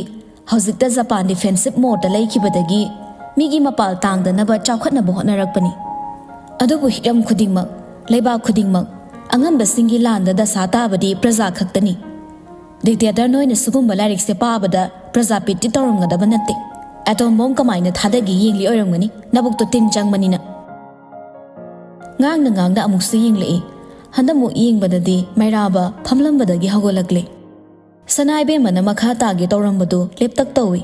ꯍꯧꯖꯤꯛꯇ ꯖꯄꯥꯟ ꯗꯤꯐꯦꯟꯁꯤꯞ ꯃꯣꯗꯇ ꯂꯩꯈꯤꯕꯗꯒꯤ ꯃꯤꯒꯤ ꯃꯄꯥꯜ ꯇꯥꯡꯗꯅꯕ ꯆꯥꯎꯈꯠꯅꯕ ꯍꯣꯠꯅꯔꯛꯄꯅꯤ꯫ ꯑꯗꯨꯕꯨ ꯍꯤꯔꯝ ꯈꯨꯗꯤꯡꯃꯛ, ꯂꯩꯕꯥꯛ ꯈꯨꯗꯤꯡꯃꯛ ꯑꯉꯝꯕꯁꯤꯡꯒꯤ ꯂꯥꯟꯗ ꯗꯁꯥ ꯇꯥꯕꯗꯤ ꯄ꯭ꯔꯖꯥ ꯈꯛꯇꯅꯤ꯫ ꯗꯤꯛꯇꯦꯇꯔ ꯅꯣꯏꯅ ꯁꯤꯒꯨꯝꯕ ꯂꯥꯏꯔꯤꯛꯁꯦ ꯄꯥꯕꯗ ꯄ꯭ꯔꯖꯥ ꯄꯤꯠꯇꯤ ꯇꯧꯔꯝꯒꯗꯕ ꯅꯠꯇꯦ꯫ ꯑꯦꯇꯣꯝ ꯕꯣꯝ ꯀꯃꯥꯏꯅ ꯊꯥꯗꯒꯦ ꯌꯦꯡꯂꯤ ꯑꯣꯏꯔꯝꯒꯅꯤ, ꯅꯕꯨꯛꯇꯣ ꯇꯤꯟ ꯆꯪꯕꯅꯤꯅ꯫ ꯉꯥꯡꯅ ꯉꯥꯡꯅ ꯑꯃꯨꯛꯁꯨ ꯌꯦꯡꯂꯛꯏ꯫ ꯍꯟꯗꯛꯃꯨꯛ ꯌꯦꯡꯕꯗꯗꯤ ꯃꯩꯔꯥꯕ ꯐꯝꯂꯝꯕꯗꯒꯤ ꯍꯧꯒꯠꯂꯛꯂꯦ꯫ ꯁꯅꯥꯏꯕꯦꯝꯃꯅ ꯃꯈꯥ ꯇꯥꯒꯦ ꯇꯧꯔꯝꯕꯗꯨ ꯂꯦꯞꯇꯛ ꯇꯧꯏ꯫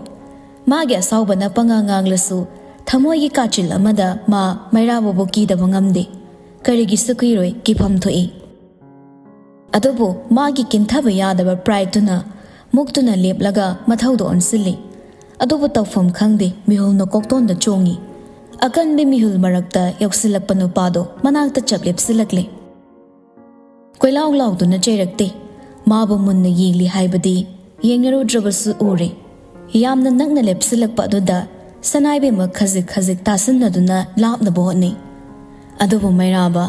ꯃꯥꯒꯤ ꯑꯁꯥꯎꯕꯅ ꯄꯉꯥꯡ ꯉꯥꯡꯂꯁꯨ ꯊꯃꯣꯏꯒꯤ ꯀꯥꯆꯤꯜ ꯑꯃꯗ ꯃꯥ ꯃꯩꯔꯥꯕꯕꯨ ꯀꯤꯗꯕ ꯉꯝꯗꯦ꯫ ꯀꯔꯤꯒꯤꯁꯨ ꯀꯤꯔꯣꯏ, ꯀꯤꯐꯝ ꯊꯣꯛꯏ꯫ ꯑꯗꯨꯕꯨ ꯃꯥꯒꯤ ꯀꯤꯟꯊꯕ ꯌꯥꯗꯕ ꯄ꯭ꯔꯥꯏꯗꯇꯨꯅ ꯃꯨꯛꯇꯨꯅ ꯂꯦꯞꯂꯒ ꯃꯊꯧꯗꯣ ꯑꯣꯟꯁꯤꯜꯂꯤ꯫ ꯑꯗꯨꯕꯨ ꯇꯧꯐꯝ ꯈꯪꯗꯦ, ꯃꯤꯍꯨꯜꯅ ꯀꯣꯛꯇꯣꯟꯗ ꯆꯣꯡꯏ꯫ ꯑꯀꯟꯕꯤ ꯃꯤꯍꯨꯜ ꯃꯔꯛꯇ ꯌꯧꯁꯤꯜꯂꯛꯄ ꯅꯨꯄꯥꯗꯣ ꯃꯅꯥꯛꯇ ꯆꯞ ꯂꯦꯞꯁꯤꯜꯂꯛꯂꯦ꯫ ꯀꯣꯏꯂꯥꯎ ꯂꯥꯎꯗꯨꯅ ꯆꯩꯔꯛꯇꯦ꯫ ꯃꯥꯕꯨ ꯃꯨꯟꯅ ꯌꯦꯡꯂꯤ ꯍꯥꯏꯕꯗꯤ ꯌꯦꯡꯅꯔꯨꯗ꯭ꯔꯕꯁꯨ ꯎꯔꯦ꯫ ꯌꯥꯝꯅ ꯅꯛꯅ ꯂꯦꯞꯁꯤꯜꯂꯛꯄ ꯑꯗꯨꯗ ꯁꯅꯥꯏꯕꯦꯝꯃ ꯈꯖꯤꯛ ꯈꯖꯤꯛ ꯇꯥꯁꯤꯟꯅꯗꯨꯅ ꯂꯥꯞꯅꯕ ꯍꯣꯠꯅꯩ꯫ ꯑꯗꯨꯕꯨ ꯃꯩꯔꯥꯕ,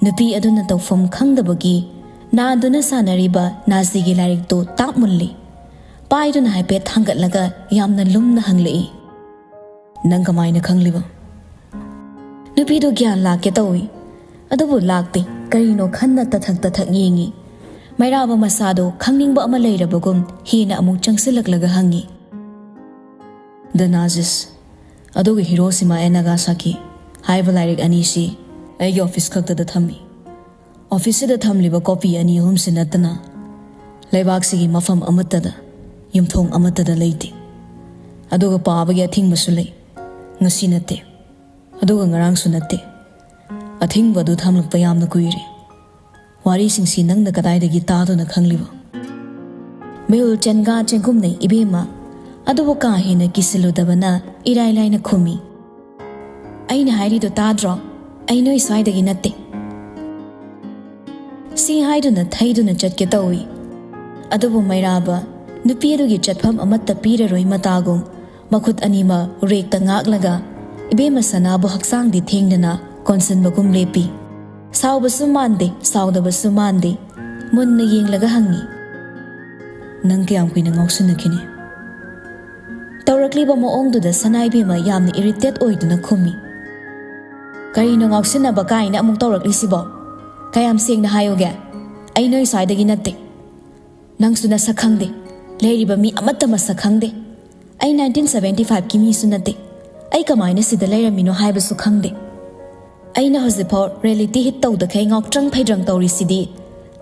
ꯅꯨꯄꯤ ꯑꯗꯨꯅ ꯇꯧꯐꯝ ꯈꯪꯗꯕꯒꯤ ꯅꯥꯟꯗꯨꯅ ꯁꯥꯟꯅꯔꯤꯕ ꯅꯥꯖꯤꯒꯤ ꯂꯥꯏꯔꯤꯛꯇꯨ ꯇꯥꯞ ꯃꯨꯜꯂꯤ꯫ ꯄꯥꯏꯗꯨꯅ ꯍꯥꯏꯐꯦꯠ ꯊꯥꯡꯒꯠꯂꯒ ꯌꯥꯝꯅ ꯂꯨꯝꯅ ꯍꯪꯂꯛꯏ, "ꯅꯪ ꯀꯃꯥꯏꯅ ꯈꯪꯂꯤꯕ?" ꯅꯨꯄꯤꯗꯨ ꯒ꯭ꯌꯥꯟ ꯂꯥꯛꯀꯦ ꯇꯧꯏ꯫ ꯑꯗꯨꯕꯨ ꯂꯥꯛꯇꯦ꯫ ꯀꯔꯤꯅꯣ ꯈꯟꯅ ꯇꯊꯛ ꯇꯊꯛ ꯌꯦꯡꯏ꯫ ꯃꯩꯔꯥꯕ ꯃꯁꯥꯗꯣ ꯈꯪꯅꯤꯡꯕ ꯑꯃ ꯂꯩꯔꯕꯒꯨꯝ ꯍꯦꯟꯅ ꯑꯃꯨꯛ ꯆꯪꯁꯤꯜꯂꯛꯂꯒ ꯍꯪꯉꯤ, "ꯗ ꯅꯥꯖꯤꯁ, ꯑꯗꯨꯒ ꯍꯤꯔꯣꯁꯤꯃꯥ ꯑꯦꯟ ꯅꯥꯒꯥꯁꯥꯀꯤ ꯍꯥꯏꯕ ꯂꯥꯏꯔꯤꯛ ꯑꯅꯤꯁꯤ ꯑꯩꯒꯤ ꯑꯣꯐꯤꯁ ꯈꯛꯇꯗ ꯊꯝꯃꯤ꯫ ꯑꯣꯐꯤꯁꯁꯤꯗ ꯊꯝꯂꯤꯕ ꯀꯣꯄꯤ ꯑꯅꯤ ꯑꯍꯨꯝꯁꯤ ꯅꯠꯇꯅ ꯂꯩꯕꯥꯛꯁꯤꯒꯤ ꯃꯐꯝ ꯑꯃꯠꯇꯗ, ꯌꯨꯝꯊꯣꯡ ꯑꯃꯠꯇꯗ ꯂꯩꯇꯦ꯫ ꯑꯗꯨꯒ ꯄꯥꯕꯒꯤ ꯑꯊꯤꯡꯕꯁꯨ ꯂꯩ꯫ ꯉꯁꯤ ꯅꯠꯇꯦ, ꯑꯗꯨꯒ ꯉꯔꯥꯡꯁꯨ ꯅꯠꯇꯦ꯫ ꯑꯊꯤꯡꯕ ꯑꯗꯨ ꯊꯝꯂꯛꯄ ꯌꯥꯝꯅ ꯀꯨꯏꯔꯦ꯫ ꯋꯥꯔꯤꯁꯤꯡꯁꯤ ꯅꯪꯅ ꯀꯗꯥꯏꯗꯒꯤ ꯇꯥꯗꯨꯅ ꯈꯪꯂꯤꯕ?" ꯃꯤꯍꯨꯜ ꯆꯦꯟꯒꯥ ꯆꯦꯡꯒꯨꯝꯅꯩ ꯏꯕꯦꯝꯃ꯫ ꯑꯗꯨꯕꯨ ꯀꯥ ꯍꯦꯟꯅ ꯀꯤꯁꯤꯜꯂꯨꯗꯕꯅ ꯏꯔꯥꯏ ꯂꯥꯏꯅ ꯈꯨꯝꯃꯤ, "ꯑꯩꯅ ꯍꯥꯏꯔꯤꯗꯨ ꯇꯥꯗ꯭ꯔꯣ? ꯑꯩ ꯅꯣꯏ ꯁ꯭ꯋꯥꯏꯗꯒꯤ ꯅꯠꯇꯦ꯫" ꯁꯤ ꯍꯥꯏꯗꯨꯅ ꯊꯩꯗꯨꯅ ꯆꯠꯀꯦ ꯇꯧꯏ꯫ ꯑꯗꯨꯕꯨ ꯃꯩꯔꯥꯕ ꯅꯨꯄꯤ ꯑꯗꯨꯒꯤ ꯆꯠꯐꯝ ꯑꯃꯠꯇ ꯄꯤꯔꯔꯣꯏ ꯃꯇꯥꯒꯨꯝ ꯃꯈꯨꯠ ꯑꯅꯤꯃꯛ ꯔꯦꯛꯇ ꯉꯥꯛꯂꯒ ꯏꯕꯦꯝꯃ ꯁꯅꯥꯕꯨ ꯍꯛꯆꯥꯡꯗꯤ ꯊꯦꯡꯗꯅ ꯀꯣꯟꯁꯤꯟꯕꯒꯨꯝ ꯂꯦꯞꯄꯤ꯫ ꯁꯥꯎꯕꯁꯨ ꯃꯥꯟꯗꯦ, ꯁꯥꯎꯗꯕꯁꯨ ꯃꯥꯟꯗꯦ꯫ ꯃꯨꯟꯅ ꯌꯦꯡꯂꯒ ꯍꯪꯉꯤ, "ꯅꯪ ꯀꯌꯥꯝ ꯀꯨꯏꯅ ꯉꯥꯎꯁꯤꯟꯅꯈꯤꯅꯤ?" ꯂꯤꯕ ꯃꯑꯣꯡꯗꯨꯗ ꯁꯅꯥꯏꯕꯦꯝꯃ ꯌꯥꯝꯅ ꯏꯔꯤꯇꯦꯠ ꯑꯣꯏꯗꯨꯅ ꯈꯨꯝꯃꯤ꯫ "ꯀꯔꯤꯅꯣ ꯉꯥꯎꯁꯤꯟꯅꯕ ꯀꯥꯏꯅ ꯑꯃꯨꯛ ꯇꯧꯔꯛꯂꯤꯁꯤꯕꯣ? ꯀꯌꯥꯝ ꯁꯦꯡꯅ ꯍꯥꯏꯌꯨꯒꯦ? ꯑꯩ ꯅꯣꯏ ꯁ꯭ꯋꯥꯏꯗꯒꯤ ꯅꯠꯇꯦ꯫ ꯅꯪꯁꯨ ꯅꯁꯛ ꯈꯪꯗꯦ꯫ ꯂꯩꯔꯤꯕ ꯃꯤ ꯑꯃꯠꯇ ꯃꯁꯛ ꯈꯪꯗꯦ꯫ ꯑꯩ ꯅꯥꯏꯟꯇꯤꯟ ꯁꯚꯦꯟꯇꯤ ꯐꯥꯏꯚꯀꯤ ꯃꯤꯁꯨ ꯅꯠꯇꯦ꯫ ꯑꯩ ꯀꯃꯥꯏꯅ ꯁꯤꯗ ꯂꯩꯔꯝꯃꯤꯅꯣ ꯍꯥꯏꯕꯁꯨ ꯈꯪꯗꯦ꯫ ꯑꯩꯅ ꯍꯧꯖꯤꯛꯐꯥꯎ ꯔꯤꯌꯦꯂꯤꯇꯤ ꯍꯤꯠ ꯇꯧꯗꯈꯩ ꯉꯥꯎꯇ꯭ꯔꯪ ꯐꯩꯗ꯭ꯔꯪ ꯇꯧꯔꯤꯁꯤꯗꯤ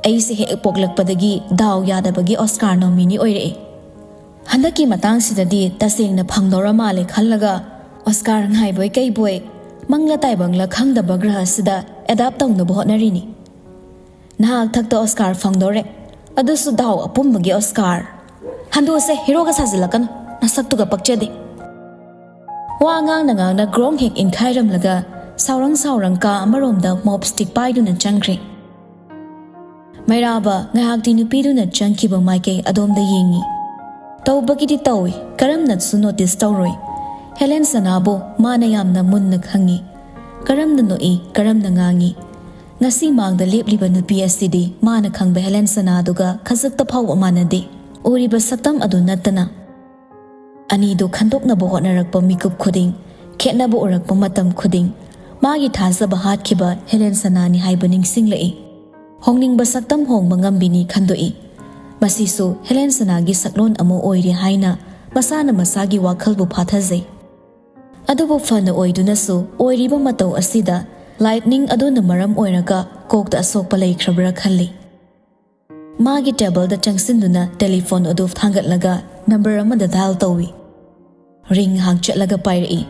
ꯑꯩꯁꯦ ꯍꯦꯛ ꯄꯣꯛꯂꯛꯄꯗꯒꯤ ꯗꯥꯎ ꯌꯥꯗꯕꯒꯤ ꯑꯣꯁꯀꯥꯔ ꯅꯣꯃꯤꯅꯤ ꯑꯣꯏꯔꯛꯑꯦ꯫ ꯍꯟꯗꯛꯀꯤ ꯃꯇꯥꯡꯁꯤꯗꯗꯤ ꯇꯁꯦꯡꯅ ꯐꯪꯗꯧꯔ ꯃꯥꯜꯂꯦ ꯈꯜꯂꯒ ꯑꯣꯁꯀꯥꯔ ꯉꯥꯏꯕꯣꯏ ꯀꯩꯕꯣꯏ, ꯃꯪꯂ ꯇꯥꯏꯕꯪꯂ ꯈꯪꯗꯕ ꯒ꯭ꯔꯍꯁꯤꯗ ꯑꯦꯗꯥꯞ ꯇꯧꯅꯕ ꯍꯣꯠꯅꯔꯤꯅꯤ꯫ ꯅꯍꯥꯛ ꯊꯛꯇ ꯑꯣꯁꯀꯥꯔ ꯐꯪꯗꯧꯔꯦ, ꯑꯗꯨꯁꯨ ꯗꯥꯎ ꯑꯄꯨꯝꯕꯒꯤ ꯑꯣꯁꯀꯥꯔ꯫ ꯍꯟꯗꯣꯛꯑꯁꯦ, ꯍꯤꯔꯣꯒ ꯁꯥꯖꯤꯜꯂꯛꯀꯅꯨ, ꯅꯁꯛꯇꯨꯒ ꯄꯛꯆꯗꯦ꯫" ꯋꯥ ꯉꯥꯡꯅ ꯉꯥꯡꯅ ꯒ꯭ꯔꯣꯡ ꯍꯦꯛ ꯏꯟꯈꯥꯏꯔꯝꯂꯒ ꯁꯥꯎꯔꯪ ꯁꯥꯎꯔꯪ ꯀꯥ ꯑꯃꯔꯣꯝꯗ ꯃꯣꯞ ꯁ꯭ꯇꯤꯛ ꯄꯥꯏꯗꯨꯅ ꯆꯪꯈ꯭ꯔꯦ꯫ ꯃꯩꯔꯥꯕ ꯉꯥꯏꯍꯥꯛꯇꯤ ꯅꯨꯄꯤꯗꯨꯅ ꯆꯪꯈꯤꯕ ꯃꯥꯏꯀꯩ ꯑꯗꯣꯝꯗ ꯌꯦꯡꯉꯤ꯫ ꯇꯧꯕꯒꯤꯗꯤ ꯇꯧꯏ, ꯀꯔꯝꯅꯁꯨ ꯅꯣꯇꯤꯁ ꯇꯧꯔꯣꯏ꯫ ꯍꯦꯂꯦꯟ ꯁꯅꯥꯕꯨ ꯃꯥꯅ ꯌꯥꯝꯅ ꯃꯨꯟꯅ ꯈꯪꯉꯤ꯫ ꯀꯔꯝꯅ ꯅꯣꯛꯏ, ꯀꯔꯝꯅ ꯉꯥꯡꯉꯤ꯫ ꯉꯁꯤ ꯃꯥꯡꯗ ꯂꯦꯞꯂꯤꯕ ꯅꯨꯄꯤ ꯑꯁꯤꯗꯤ ꯃꯥꯅ ꯈꯪꯕ ꯍꯦꯂꯦꯟ ꯁꯅꯥꯗꯨꯒ ꯈꯖꯤꯛꯇ ꯐꯥꯎꯕ ꯃꯥꯟꯅꯗꯦ꯫ ꯎꯔꯤꯕ ꯁꯛꯇꯝ ꯑꯗꯨ ꯅꯠꯇꯅ꯫ ꯑꯅꯤꯗꯨ ꯈꯟꯗꯣꯛꯅꯕ ꯍꯣꯠꯅꯔꯛꯄ ꯃꯤꯀꯨꯞ ꯈꯨꯗꯤꯡ, ꯈꯦꯠꯅꯕ ꯎꯔꯛꯄ ꯃꯇꯝ ꯈꯨꯗꯤꯡ, ꯃꯥꯒꯤ ꯊꯥꯖꯕ ꯍꯥꯠꯈꯤꯕ ꯍꯦꯂꯦꯟ ꯁꯅꯥꯅꯤ ꯍꯥꯏꯕ ꯅꯤꯡꯁꯤꯡꯂꯛꯏ꯫ ꯍꯣꯡꯅꯤꯡꯕ ꯁꯛꯇꯝ ꯍꯣꯡꯕ ꯉꯝꯕꯤꯅꯤ ꯈꯟꯗꯣꯛꯏ꯫ ꯃꯁꯤꯁꯨ ꯍꯦꯂꯦꯟ ꯁꯅꯥꯒꯤ ꯁꯛꯂꯣꯟ ꯑꯃ ꯑꯣꯏꯔꯦ ꯍꯥꯏꯅ ꯃꯁꯥꯅ ꯃꯁꯥꯒꯤ ꯋꯥꯈꯜꯕꯨ ꯐꯥꯊꯖꯩ꯫ ꯑꯗꯨꯕꯨ ꯐꯅ ꯑꯣꯏꯗꯨꯅꯁꯨ ꯑꯣꯏꯔꯤꯕ ꯃꯇꯧ ꯑꯁꯤꯗ ꯂꯥꯏꯠꯅꯤꯡ ꯑꯗꯨꯅ ꯃꯔꯝ ꯑꯣꯏꯔꯒ ꯀꯣꯛꯇ ꯑꯁꯣꯛꯄ ꯂꯩꯈ꯭ꯔꯕ꯭ꯔꯥ ꯈꯜꯂꯤ꯫ ꯃꯥꯒꯤ ꯇꯦꯕꯜꯗ ꯆꯪꯁꯤꯟꯗꯨꯅ ꯇꯦꯂꯤꯐꯣꯟ ꯑꯗꯨ ꯊꯥꯡꯒꯠꯂꯒ ꯅꯝꯕꯔ ꯑꯃꯗ ꯗꯥꯏꯜ ꯇꯧꯏ꯫ ꯔꯤꯡ ꯉꯥꯏꯍꯥꯛ ꯆꯠꯂꯒ ꯄꯥꯏꯔꯛꯏ꯫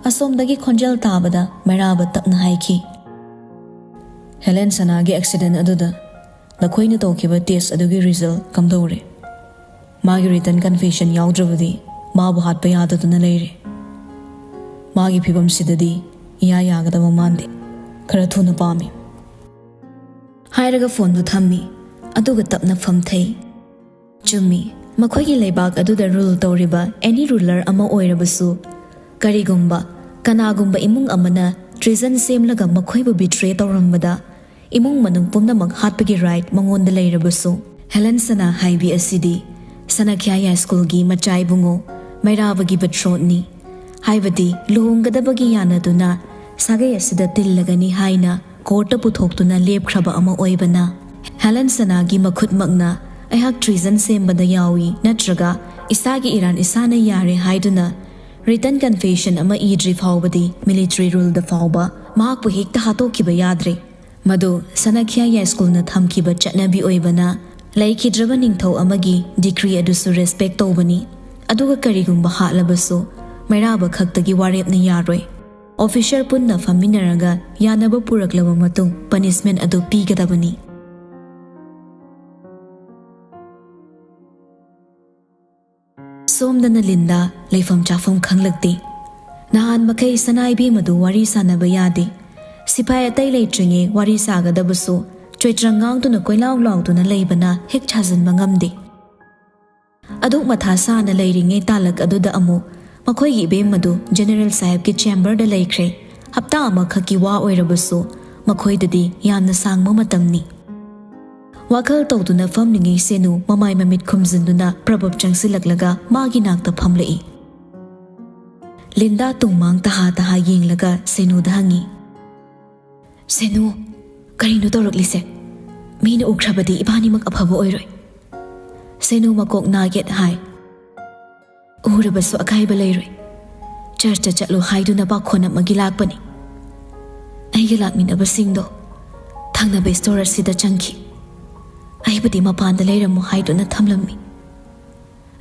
ꯑꯁꯣꯝꯗꯒꯤ ꯈꯣꯟꯖꯦꯜ ꯇꯥꯕꯗ ꯃꯩꯔꯥꯕ ꯇꯞꯅ ꯍꯥꯏꯈꯤ, "ꯍꯦꯂꯦꯟ ꯁꯅꯥꯒꯤ ꯑꯦꯛꯁꯤꯗꯦꯟ ꯑꯗꯨꯗ ꯅꯈꯣꯏꯅ ꯇꯧꯈꯤꯕ ꯇꯦꯁ ꯑꯗꯨꯒꯤ ꯔꯤꯖꯜ ꯀꯝꯗꯧꯔꯦ? ꯃꯥꯒꯤ ꯔꯤꯇꯟ ꯀꯟꯐꯦꯁꯟ ꯌꯥꯎꯗ꯭ꯔꯕꯗꯤ ꯃꯥꯕꯨ ꯍꯥꯠꯄ ꯌꯥꯗꯗꯅ ꯂꯩꯔꯦ꯫ ꯃꯥꯒꯤ ꯐꯤꯕꯝꯁꯤꯗꯗꯤ ꯏꯌꯥ ꯌꯥꯒꯗꯕ ꯃꯥꯟꯗꯦ꯫ ꯈꯔ ꯊꯨꯅ ꯄꯥꯝꯃꯤ꯫" ꯍꯥꯏꯔꯒ ꯐꯣꯟꯗꯨ ꯊꯝꯃꯤ꯫ ꯑꯗꯨꯒ ꯇꯞꯅ ꯐꯝꯊꯩ꯫ ꯆꯨꯝꯃꯤ, ꯃꯈꯣꯏꯒꯤ ꯂꯩꯕꯥꯛ ꯑꯗꯨꯗ ꯔꯨꯜ ꯇꯧꯔꯤꯕ ꯑꯦꯅꯤ ꯔꯨꯂꯔ ꯑꯃ ꯑꯣꯏꯔꯕꯁꯨ, ꯀꯔꯤꯒꯨꯝꯕ ꯀꯅꯥꯒꯨꯝꯕ ꯏꯃꯨꯡ ꯑꯃꯅ ꯇ꯭ꯔꯤꯖꯟ ꯁꯦꯝꯂꯒ ꯃꯈꯣꯏꯕꯨ ꯕꯤꯇ꯭ꯔꯦ ꯇꯧꯔꯝꯕꯗ, ꯏꯃꯨꯡ ꯃꯅꯨꯡ ꯄꯨꯝꯅꯃꯛ ꯍꯥꯠꯄꯒꯤ ꯔꯥꯏꯠ ꯃꯉꯣꯟꯗ ꯂꯩꯔꯕꯁꯨ, ꯍꯦꯂꯦꯟ ꯁꯅꯥ ꯍꯥꯏꯕꯤ ꯑꯁꯤꯗꯤ ꯁꯅꯥꯈ꯭ꯌꯥꯏ ꯁ꯭ꯀꯨꯜꯒꯤ ꯃꯆꯥ ꯏꯕꯨꯡꯉꯣ ꯃꯩꯔꯥꯕꯒꯤ ꯕꯦꯗꯔꯣꯠꯅꯤ, ꯍꯥꯏꯕꯗꯤ ꯂꯨꯍꯣꯡꯒꯗꯕꯒꯤ ꯌꯥꯅꯗꯨꯅ ꯁꯥꯒꯩ ꯑꯁꯤꯗ ꯇꯤꯜꯂꯒꯅꯤ ꯍꯥꯏꯅ ꯀꯣꯔꯠꯇ ꯄꯨꯊꯣꯛꯇꯨꯅ ꯂꯦꯞꯈ꯭ꯔꯕ ꯑꯃ ꯑꯣꯏꯕꯅ, ꯍꯦꯂꯦꯟ ꯁꯅꯥꯒꯤ ꯃꯈꯨꯠꯃꯛꯅ ꯑꯩꯍꯥꯛ ꯇ꯭ꯔꯤꯖꯟ ꯁꯦꯝꯕꯗ ꯌꯥꯎꯏ ꯅꯠꯇ꯭ꯔꯒ ꯏꯁꯥꯒꯤ ꯏꯔꯥꯟ ꯏꯁꯥꯅ ꯌꯥꯔꯦ ꯍꯥꯏꯗꯨꯅ ꯔꯤꯇꯟ ꯀꯟꯐꯦꯁꯟ ꯑꯃ ꯏꯗ꯭ꯔꯤ ꯐꯥꯎꯕꯗꯤ ꯃꯤꯂꯤꯇꯔꯤ ꯔꯨꯜꯗ ꯐꯥꯎꯕ ꯃꯍꯥꯛꯄꯨ ꯍꯦꯛꯇ ꯍꯥꯠꯇꯣꯛꯈꯤꯕ ꯌꯥꯗ꯭ꯔꯦ꯫ ꯃꯗꯨ ꯁꯅꯥꯈ꯭ꯌꯥ ꯌꯥꯏꯁ꯭ꯀꯨꯜꯅ ꯊꯝꯈꯤꯕ ꯆꯠꯅꯕꯤ ꯑꯣꯏꯕꯅ, ꯂꯩꯈꯤꯗ꯭ꯔꯕ ꯅꯤꯡꯊꯧ ꯑꯃꯒꯤ ꯗꯤꯀ꯭ꯔꯤ ꯑꯗꯨꯁꯨ ꯔꯦꯁꯄꯦꯛ ꯇꯧꯕꯅꯤ꯫ ꯑꯗꯨꯒ ꯀꯔꯤꯒꯨꯝꯕ ꯍꯥꯠꯂꯕꯁꯨ ꯃꯩꯔꯥꯕ ꯈꯛꯇꯒꯤ ꯋꯥꯔꯦꯞꯅ ꯌꯥꯔꯣꯏ꯫ ꯑꯣꯐꯤꯁꯔ ꯄꯨꯟꯅ ꯐꯝꯃꯤꯟꯅꯔꯒ ꯌꯥꯅꯕ ꯄꯨꯔꯛꯂꯕ ꯃꯇꯨꯡ ꯄꯅꯤꯁꯃꯦꯟ ꯑꯗꯨ ꯄꯤꯒꯗꯕꯅꯤ꯫ ꯁꯣꯝꯗꯅ ꯂꯤꯟꯗꯥ ꯂꯩꯐꯝ ꯆꯥꯐꯝ ꯈꯪꯂꯛꯇꯦ꯫ ꯅꯍꯥꯟ ꯃꯈꯩ ꯁꯅꯥ ꯏꯕꯦꯝ ꯑꯗꯨ ꯋꯥꯔꯤ ꯁꯥꯟꯅꯕ ꯌꯥꯗꯦ꯫ ꯁꯤꯐꯥꯏ ꯑꯇꯩ ꯂꯩꯇ꯭ꯔꯤꯉꯩ ꯋꯥꯔꯤ ꯁꯥꯒꯗꯕꯁꯨ ꯆꯣꯏꯇ꯭ꯔꯪ ꯉꯥꯡꯗꯨꯅ ꯀꯣꯏꯂꯥꯎ ꯂꯥꯎꯗꯨꯅ ꯂꯩꯕꯅ ꯍꯦꯛ ꯁꯥꯖꯤꯟꯕ ꯉꯝꯗꯦ꯫ ꯑꯗꯨꯛ ꯃꯊꯥ ꯁꯥꯅ ꯂꯩꯔꯤꯉꯩ ꯇꯥꯂꯛ ꯑꯗꯨꯗ ꯑꯃꯨꯛ ꯃꯈꯣꯏꯒꯤ ꯏꯕꯦꯝ ꯑꯗꯨ ꯖꯦꯅꯦꯔꯦꯜ ꯁꯥꯍꯦꯕꯀꯤ ꯆꯦꯝꯕꯔꯗ ꯂꯩꯈ꯭ꯔꯦ꯫ ꯍꯞꯇꯥ ꯑꯃꯈꯛꯀꯤ ꯋꯥ ꯑꯣꯏꯔꯕꯁꯨ ꯃꯈꯣꯏꯗꯗꯤ ꯌꯥꯝꯅ ꯁꯥꯡꯕ ꯃꯇꯝꯅꯤ꯫ ꯋꯥꯈꯜ ꯇꯧꯗꯨꯅ ꯐꯝꯂꯤꯉꯩ ꯁꯦꯅꯨ ꯃꯃꯥꯏ ꯃꯃꯤꯠ ꯈꯨꯝꯖꯤꯟꯗꯨꯅ ꯄ꯭ꯔꯕꯞ ꯆꯪꯁꯤꯜꯂꯛꯂꯒ ꯃꯥꯒꯤ ꯅꯥꯛꯇ ꯐꯝꯂꯛꯏ꯫ ꯂꯤꯟꯗꯥ ꯇꯨꯡꯃꯥꯡ ꯇꯍꯥ ꯇꯍꯥ ꯌꯦꯡꯂꯒ ꯁꯦꯅꯨꯗ ꯍꯪꯉꯤ, "ꯁꯦꯅꯨ, ꯀꯔꯤꯅꯣ ꯇꯧꯔꯛꯂꯤꯁꯦ? ꯃꯤꯅ ꯎꯈ꯭ꯔꯕꯗꯤ ꯏꯕꯥꯅꯤꯃꯛ ꯑꯐꯕ ꯑꯣꯏꯔꯣꯏ꯫" ꯁꯦꯅꯨ ꯃꯀꯣꯛ ꯅꯥꯒꯦꯠ ꯍꯥꯏ꯫ "ꯎꯔꯕꯁꯨ ꯑꯀꯥꯏꯕ ꯂꯩꯔꯣꯏ꯫ ꯆꯔꯆꯇ ꯆꯠꯂꯨ ꯍꯥꯏꯗꯨꯅ ꯄꯥꯈꯣꯟ ꯑꯃꯒꯤ ꯂꯥꯛꯄꯅꯤ꯫ ꯑꯩꯒ ꯂꯥꯛꯃꯤꯟꯅꯕꯁꯤꯡꯗꯣ ꯊꯪꯅꯕ ꯁ꯭ꯇꯣꯔ ꯑꯁꯤꯗ ꯆꯪꯈꯤ꯫ ꯑꯩꯕꯨꯗꯤ ꯃꯄꯥꯟꯗ ꯂꯩꯔꯝꯃꯨ ꯍꯥꯏꯗꯨꯅ ꯊꯝꯂꯝꯃꯤ꯫